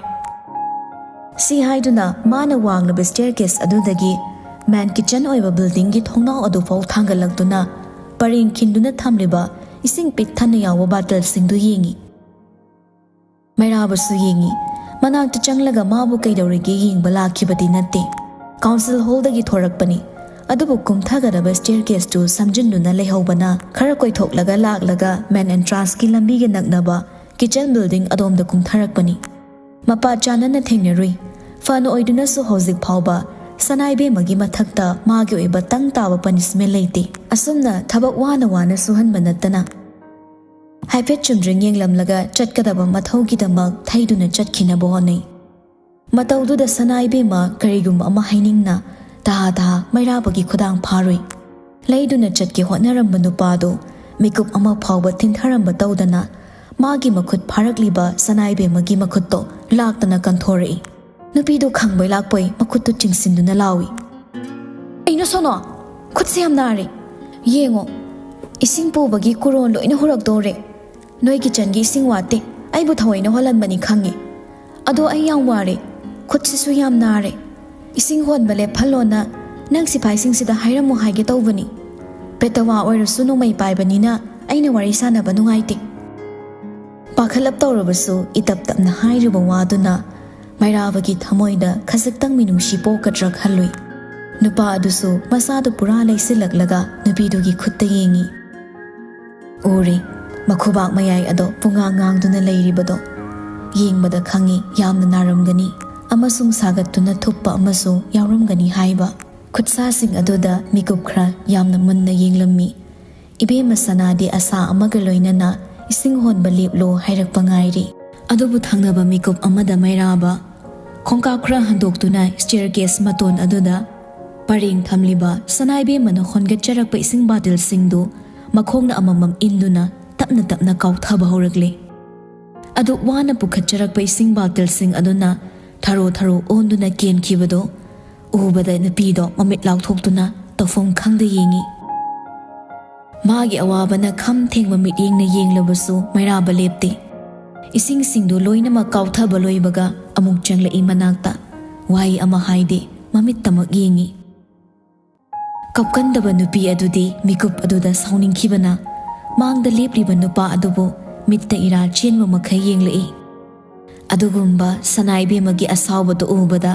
ꯁꯤ ꯍꯥꯏꯗꯨꯅ ꯃꯥꯅ ꯋꯥꯡꯂꯕ staircase ꯑꯗꯨꯗꯒꯤ ꯃꯦꯟ ꯀꯤꯆꯟ ꯑꯣꯏꯕ ꯕꯤꯜꯗꯤꯡꯒꯤ ꯊꯣꯡꯅꯥꯎ ꯑꯗꯨꯐꯥꯎ ꯊꯥꯡꯒꯠꯂꯛꯇꯨꯅ ꯄꯔꯦꯡ ꯈꯤꯟꯗꯨꯅ ꯊꯝꯂꯤꯕ ꯏꯁꯤꯡ ꯄꯤꯛ ꯊꯟꯅ ꯌꯥꯎꯕ ꯕꯥꯇꯜꯁꯤꯡꯗꯨ ꯌꯦꯡꯏ꯫ ꯃꯩꯔꯥꯕꯁꯨ ꯌꯦꯡꯏ꯫ ꯃꯅꯥꯛꯇ ꯆꯪꯂꯒ ꯃꯥꯕꯨ ꯀꯩꯗꯧꯔꯤꯒꯦ ꯌꯦꯡꯕ ꯂꯥꯛꯈꯤꯕꯗꯤ ꯅꯠꯇꯦ꯫ ꯀꯥꯎꯟꯁꯤꯜ ꯍꯣꯜꯗꯒꯤ ꯊꯣꯔꯛꯄꯅꯤ꯫ ꯑꯗꯨꯕꯨ ꯀꯨꯝꯊꯒꯗꯕ ꯁ꯭ꯇꯦꯌꯔ ꯀꯦꯁꯇꯨ ꯁꯝꯖꯤꯟꯗꯨꯅ ꯂꯩꯍꯧꯕꯅ ꯈꯔ ꯀꯣꯏꯊꯣꯛꯂꯒ ꯂꯥꯛꯂꯒ ꯃꯦꯟ ꯑꯦꯟꯇ꯭ꯔꯥꯟꯁꯀꯤ ꯂꯝꯕꯤꯒ ꯅꯛꯅꯕ ꯀꯤꯆꯟ ꯕꯤꯜꯗꯤꯡ ꯑꯗꯣꯝꯗ ꯀꯨꯝꯊꯔꯛꯄꯅꯤ꯫ ꯃꯄꯥ ꯆꯥꯅꯅ ꯊꯦꯡꯅꯔꯨꯏ꯫ ꯐꯅ ꯑꯣꯏꯗꯨꯅꯁꯨ ꯍꯧꯖꯤꯛ ꯐꯥꯎꯕ ꯁꯅꯥꯏꯕꯦꯝꯃꯒꯤ ꯃꯊꯛꯇ ꯃꯥꯒꯤ ꯑꯣꯏꯕ ꯇꯪ ꯇꯥꯕ ꯄꯅꯤꯁꯃꯦꯟ ꯂꯩꯇꯦ꯫ ꯑꯁꯨꯝꯅ ꯊꯕꯛ ꯋꯥꯅ ꯋꯥꯅ ꯁꯨꯍꯟꯕ ꯅꯠꯇꯅ꯫ ꯍꯥꯏꯐꯦꯠ ꯆꯨꯝꯗ꯭ꯔꯤꯡ ꯌꯦꯡꯂꯝꯂꯒ ꯆꯠꯀꯗꯕ ꯃꯊꯧꯒꯤꯗꯃꯛ ꯊꯩꯗꯨꯅ ꯆꯠꯈꯤꯅꯕ ꯍꯣꯠꯅꯩ꯫ ꯃꯇꯧꯗꯨꯗ ꯁꯅꯥꯏꯕꯦꯝꯃ ꯀꯔꯤꯒꯨꯝꯕ ꯑꯃ ꯍꯥꯏꯅꯤꯡꯅ ꯇꯍꯥ ꯇꯍꯥ ꯃꯩꯔꯥꯕꯒꯤ ꯈꯨꯗꯥꯡ ꯐꯥꯔꯨꯏ꯫ ꯂꯩꯗꯨꯅ ꯆꯠꯀꯦ ꯍꯣꯠꯅꯔꯝꯕ ꯅꯨꯄꯥꯗꯨ ꯃꯤꯀꯨꯞ ꯑꯃ ꯐꯥꯎꯕ ꯊꯤꯟꯊꯔꯝꯕ ꯇꯧꯗꯅ ꯃꯥꯒꯤ ꯃꯈꯨꯠ ꯐꯥꯔꯛꯂꯤꯕ ꯁꯅꯥꯏꯕꯦꯝꯃꯒꯤ ꯃꯈꯨꯠꯇꯣ ꯂꯥꯛꯇꯅ ꯀꯟꯊꯣꯔꯛꯏ꯫ ꯅꯨꯄꯤꯗꯨ ꯈꯪꯕꯩ ꯂꯥꯛꯄꯩ ꯃꯈꯨꯠꯇꯨ ꯆꯤꯡꯁꯤꯟꯗꯨꯅ ꯂꯥꯎꯏ, "ꯀꯩꯅꯣ ꯁꯣꯅꯣ? ꯈꯨꯠꯁꯦ ꯌꯥꯝ ꯅꯥꯔꯦ꯫ ꯌꯦꯡꯉꯣ, ꯏꯁꯤꯡ ꯄꯨꯕꯒꯤ ꯀꯨꯔꯣꯟ ꯂꯣꯏꯅ ꯍꯨꯔꯛꯇꯧꯔꯦ꯫ ꯅꯣꯏ ꯀꯤꯆꯟꯒꯤ ꯏꯁꯤꯡ ꯋꯥꯠꯇꯦ, ꯑꯩꯕꯨ ꯊꯑꯣꯏꯅ ꯍꯣꯜꯍꯟꯕꯅꯤ ꯈꯪꯉꯦ꯫ ꯑꯗꯣ ꯑꯩ ꯌꯥꯝ ꯋꯥꯔꯦ, ꯈꯨꯠꯁꯤꯁꯨ ꯌꯥꯝ ꯅꯥꯔꯦ꯫ ꯏꯁꯤꯡ ꯍꯣꯟꯕ ꯂꯦꯞꯍꯜꯂꯣꯅ ꯅꯪ ꯁꯤꯐꯥꯏꯁꯤꯡꯁꯤꯗ ꯍꯥꯏꯔꯝꯃꯣ ꯍꯥꯏꯒꯦ ꯇꯧꯕꯅꯤ꯫ ꯄꯦꯇꯋꯥ ꯑꯣꯏꯔꯁꯨ ꯅꯣꯡꯃꯩ ꯄꯥꯏꯕꯅꯤꯅ ꯑꯩꯅ ꯋꯥꯔꯤ ꯁꯥꯟꯅꯕ ꯅꯨꯡꯉꯥꯏꯇꯦ"꯫ ꯄꯥꯈꯠꯂꯞ ꯇꯧꯔꯕꯁꯨ ꯏꯇꯞ ꯇꯞꯅ ꯍꯥꯏꯔꯤꯕ ꯋꯥꯗꯨꯅ ꯃꯩꯔꯥꯕꯒꯤ ꯊꯃꯣꯏꯗ ꯈꯖꯤꯛꯇꯪ ꯃꯤꯅꯨꯡꯁꯤ ꯄꯣꯛꯀꯗ꯭ꯔꯥ ꯈꯜꯂꯨꯏ꯫ ꯅꯨꯄꯥ ꯑꯗꯨꯁꯨ ꯃꯁꯥꯗꯨ ꯄꯨꯔꯥ ꯂꯩꯁꯤꯜꯂꯛꯂꯒ ꯅꯨꯄꯤꯗꯨꯒꯤ ꯈꯨꯠꯇ ꯌꯦꯡꯏ꯫ ꯎꯔꯦ, ꯃꯈꯨꯕꯥꯛ ꯃꯌꯥꯏ ꯑꯗꯣ ꯄꯨꯡꯉꯥꯡ ꯉꯥꯡꯗꯨꯅ ꯂꯩꯔꯤꯕꯗꯣ꯫ ꯌꯦꯡꯕꯗ ꯈꯪꯏ, ꯌꯥꯝꯅ ꯅꯥꯔꯝꯒꯅꯤ ꯑꯃꯁꯨꯡ ꯁꯥꯒꯠꯇꯨꯅ ꯊꯨꯞꯄ ꯑꯃꯁꯨ ꯌꯥꯎꯔꯝꯒꯅꯤ ꯍꯥꯏꯕ꯫ ꯈꯨꯠꯁꯥꯁꯤꯡ ꯑꯗꯨꯗ ꯃꯤꯀꯨꯞ ꯈꯔ ꯌꯥꯝꯅ ꯃꯨꯟꯅ ꯌꯦꯡꯂꯝꯃꯤ꯫ ꯏꯕꯦꯝꯃ ꯁꯅꯥꯗꯤ ꯑꯁꯥ ꯑꯃꯒ ꯂꯣꯏꯅꯅ ꯏꯁꯤꯡ ꯍꯣꯟꯕ ꯂꯦꯞꯂꯣ ꯍꯥꯏꯔꯛꯄ ꯉꯥꯏꯔꯤ꯫ ꯑꯗꯨꯕꯨ ꯊꯪꯅꯕ ꯃꯤꯀꯨꯞ ꯑꯃꯗ ꯃꯩꯔꯥꯕ ꯈꯣꯡꯀꯥꯞ ꯈꯔ ꯍꯟꯗꯣꯛꯇꯨꯅ ꯁ꯭ꯇꯦꯌꯔ ꯀꯦꯁ ꯃꯇꯣꯟ ꯑꯗꯨꯗ ꯄꯔꯦꯡ ꯊꯝꯂꯤꯕ ꯁꯅꯥꯏꯕꯦꯝꯃꯅ ꯍꯣꯟꯒꯠꯆꯔꯛꯄ ꯏꯁꯤꯡ ꯕꯥꯇꯤꯜꯁꯤꯡꯗꯨ ꯃꯈꯣꯡꯅ ꯑꯃꯃꯝ ꯏꯟꯗꯨꯅ ꯇꯞꯅ ꯇꯞꯅ ꯀꯥꯎꯊꯕ ꯍꯧꯔꯛꯂꯦ꯫ ꯑꯗꯨꯛ ꯋꯥꯅ ꯄꯨꯈꯠꯆꯔꯛꯄ ꯏꯁꯤꯡ ꯕꯥꯇꯤꯜꯁꯤꯡ ꯑꯗꯨꯅ ꯊꯔꯣ ꯊꯔꯣ ꯑꯣꯟꯗꯨꯅ ꯀꯦꯟꯈꯤꯕꯗꯨ ꯎꯕꯗ ꯅꯨꯄꯤꯗꯣ ꯃꯃꯤꯠ ꯂꯥꯎꯊꯣꯛꯇꯨꯅ ꯇꯧꯐꯝ ꯈꯪꯗ ꯌꯦꯡꯏ꯫ ꯃꯥꯒꯤ ꯑꯋꯥꯕꯅ ꯈꯝ ꯊꯦꯡꯕ ꯃꯤꯠꯌꯦꯡꯅ ꯌꯦꯡꯂꯕꯁꯨ ꯃꯩꯔꯥꯕ ꯂꯦꯞꯇꯦ꯫ ꯏꯁꯤꯡꯁꯤꯡꯗꯨ ꯂꯣꯏꯅꯃꯛ ꯀꯥꯎꯊꯕ ꯂꯣꯏꯕꯒ ꯑꯃꯨꯛ ꯆꯪꯂꯛꯏ ꯃꯅꯥꯛꯇ꯫ ꯋꯥꯍꯩ ꯑꯃ ꯍꯥꯏꯗꯦ, ꯃꯃꯤꯠꯇꯃꯛ ꯌꯦꯡꯏ꯫ ꯀꯞꯀꯟꯗꯕ ꯅꯨꯄꯤ ꯑꯗꯨꯗꯤ ꯃꯤꯀꯨꯞ ꯑꯗꯨꯗ ꯁꯥꯎꯅꯤꯡꯈꯤꯕꯅ ꯃꯥꯡꯗ ꯂꯦꯞꯂꯤꯕ ꯅꯨꯄꯥ ꯑꯗꯨꯕꯨ ꯃꯤꯠꯇ ꯏꯔꯥ ꯆꯦꯟꯕ ꯃꯈꯩ ꯌꯦꯡꯂꯛꯏ꯫ ꯑꯗꯨꯒꯨꯝꯕ ꯁꯅꯥ ꯏꯕꯦꯝꯃꯒꯤ ꯑꯁꯥꯎꯕꯗꯨ ꯎꯕꯗ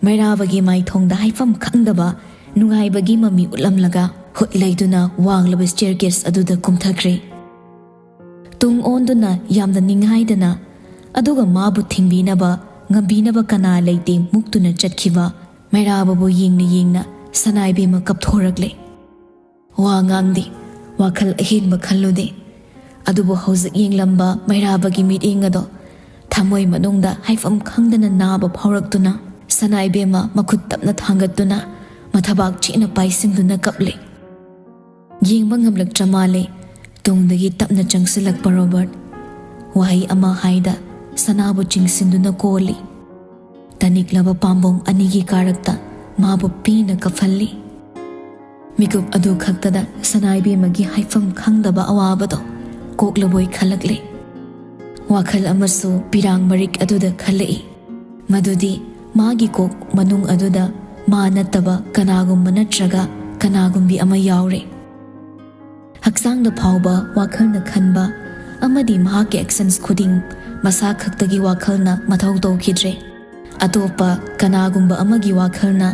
ꯃꯩꯔꯥꯕꯒꯤ ꯃꯥꯏꯊꯣꯡꯗ ꯍꯥꯏꯐꯝ ꯈꯪꯗꯕ ꯅꯨꯡꯉꯥꯏꯕꯒꯤ ꯃꯃꯤ ꯎꯠꯂꯝꯂꯒ ꯍꯨꯠ ꯂꯩꯗꯨꯅ ꯋꯥꯡꯂꯕ staircase ꯑꯗꯨꯗ ꯀꯨꯝꯊꯈ꯭ꯔꯦ꯫ ꯇꯨꯡ ꯑꯣꯟꯗꯨꯅ ꯌꯥꯝꯅ ꯅꯤꯡꯉꯥꯏꯗꯅ ꯑꯗꯨꯒ ꯃꯥꯕꯨ ꯊꯤꯡꯕꯤꯅꯕ ꯉꯝꯕꯤꯅꯕ ꯀꯅꯥ ꯂꯩꯇꯦ ꯃꯨꯛꯇꯨꯅ ꯆꯠꯈꯤꯕ ꯃꯩꯔꯥꯕꯕꯨ ꯌꯦꯡꯅ ꯌꯦꯡꯅ ꯁꯅꯥ ꯏꯕꯦꯝꯃ ꯀꯞꯊꯣꯔꯛꯂꯦ꯫ ꯋꯥ ꯉꯥꯡꯗꯦ, ꯋꯥꯈꯜ ꯑꯍꯦꯟꯕ ꯈꯜꯂꯨꯗꯦ꯫ ꯑꯗꯨꯕꯨ ꯍꯧꯖꯤꯛ ꯌꯦꯡꯂꯝꯕ ꯃꯩꯔꯥꯕꯒꯤ ꯃꯤꯠꯌꯦꯡ ꯑꯗꯣ ꯊꯃꯣꯏ ꯃꯅꯨꯡꯗ ꯍꯥꯏꯐꯝ ꯈꯪꯗꯅ ꯅꯥꯕ ꯐꯥꯎꯔꯛꯇꯨꯅ ꯁꯅꯥ ꯏꯕꯦꯝꯃ ꯃꯈꯨꯠ ꯇꯞꯅ ꯊꯥꯡꯒꯠꯇꯨꯅ ꯃꯊꯕꯥꯛ ꯆꯦꯠꯅ ꯄꯥꯏꯁꯤꯟꯗꯨꯅ ꯀꯞꯂꯦ꯫ ꯌꯦꯡꯕ ꯉꯝꯂꯛꯇ꯭ꯔ ꯃꯥꯜꯂꯦ꯫ ꯇꯨꯡꯗꯒꯤ ꯇꯞꯅ ꯆꯪꯁꯤꯜꯂꯛꯄ ꯔꯣꯕꯔꯠ꯫ ꯋꯥꯍꯩ ꯑꯃ ꯍꯥꯏꯗ ꯁꯅꯥꯕꯨ ꯆꯤꯡꯁꯤꯟꯗꯨꯅ ꯀꯣꯜꯂꯤ꯫ ꯇꯅꯤꯛꯂꯕ ꯄꯥꯝꯕꯣꯝ ꯑꯅꯤꯒꯤ ꯀꯥꯔꯛꯇ ꯃꯥꯕꯨ ꯄꯦꯟꯅ ꯀꯞꯍꯜꯂꯤ꯫ ꯃꯤꯀꯨꯞ ꯑꯗꯨ ꯈꯛꯇꯗ ꯁꯅꯥ ꯏꯕꯦꯝꯃꯒꯤ ꯍꯥꯏꯐꯝ ꯈꯪꯗꯕ ꯑꯋꯥꯕꯗꯣ ꯀꯣꯛꯂꯕꯣꯏ ꯈꯜꯂꯛꯂꯦ꯫ ꯋꯥꯈꯜ ꯑꯃꯁꯨ ꯄꯤꯔꯥꯡ ꯃꯔꯤꯛ ꯑꯗꯨꯗ ꯈꯜꯂꯛꯏ꯫ ꯃꯗꯨꯗꯤ ꯃꯥꯒꯤ ꯀꯣꯛ ꯃꯅꯨꯡ ꯑꯗꯨꯗ ꯃꯥ ꯅꯠꯇꯕ ꯀꯅꯥꯒꯨꯝꯕ ꯅꯠꯇ꯭ꯔꯒ ꯀꯅꯥꯒꯨꯝꯕꯤ ꯑꯃ ꯌꯥꯎꯔꯦ꯫ ꯍꯛꯆꯥꯡꯗ ꯐꯥꯎꯕ ꯋꯥꯈꯜꯅ ꯈꯟꯕ ꯑꯃꯗꯤ ꯃꯍꯥꯛꯀꯤ actions ꯈꯨꯗꯤꯡ ꯃꯁꯥ ꯈꯛꯇꯒꯤ ꯋꯥꯈꯜꯅ ꯃꯊꯧ ꯇꯧꯈꯤꯗ꯭ꯔꯦ꯫ ꯑꯇꯣꯞꯄ ꯀꯅꯥꯒꯨꯝꯕ ꯑꯃꯒꯤ ꯋꯥꯈꯜꯅ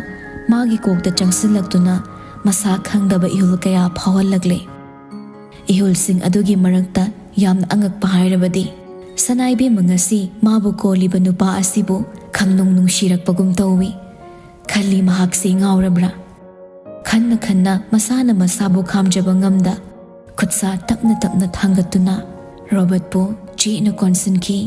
ꯃꯥꯒꯤ ꯀꯣꯛꯇ ꯆꯪꯁꯤꯜꯂꯛꯇꯨꯅ ꯃꯁꯥ ꯈꯪꯗꯕ ꯏꯍꯨꯜ ꯀꯌꯥ ꯐꯥꯎꯍꯜꯂꯛꯂꯦ꯫ ꯏꯍꯨꯜꯁꯤꯡ ꯑꯗꯨꯒꯤ ꯃꯔꯛꯇ ꯌꯥꯝꯅ ꯑꯉꯛꯄ ꯍꯥꯏꯔꯕꯗꯤ ꯁꯅꯥ ꯏꯕꯦꯝꯃ ꯉꯁꯤ ꯃꯥꯕꯨ ꯀꯣꯜꯂꯤꯕ ꯅꯨꯄꯥ ꯑꯁꯤꯕꯨ ꯈꯪꯅꯨꯡ ꯅꯨꯡꯁꯤꯔꯛꯄꯒꯨꯝ ꯇꯧꯏ꯫ ꯈꯜꯂꯤ ꯃꯍꯥꯛꯁꯤ ꯉꯥꯎꯔꯕ꯭ꯔꯥ? ꯈꯟꯅ ꯈꯟꯅ ꯃꯁꯥꯅ ꯃꯁꯥꯕꯨ ꯈꯥꯝꯖꯕ ꯉꯝꯗ ꯈꯨꯠꯁꯥ ꯇꯞꯅ ꯇꯞꯅ ꯊꯥꯡꯒꯠꯇꯨꯅ ꯔꯣꯕꯔꯠꯄꯨ ꯆꯦꯠꯅ ꯀꯣꯟꯁꯤꯟꯈꯤ꯫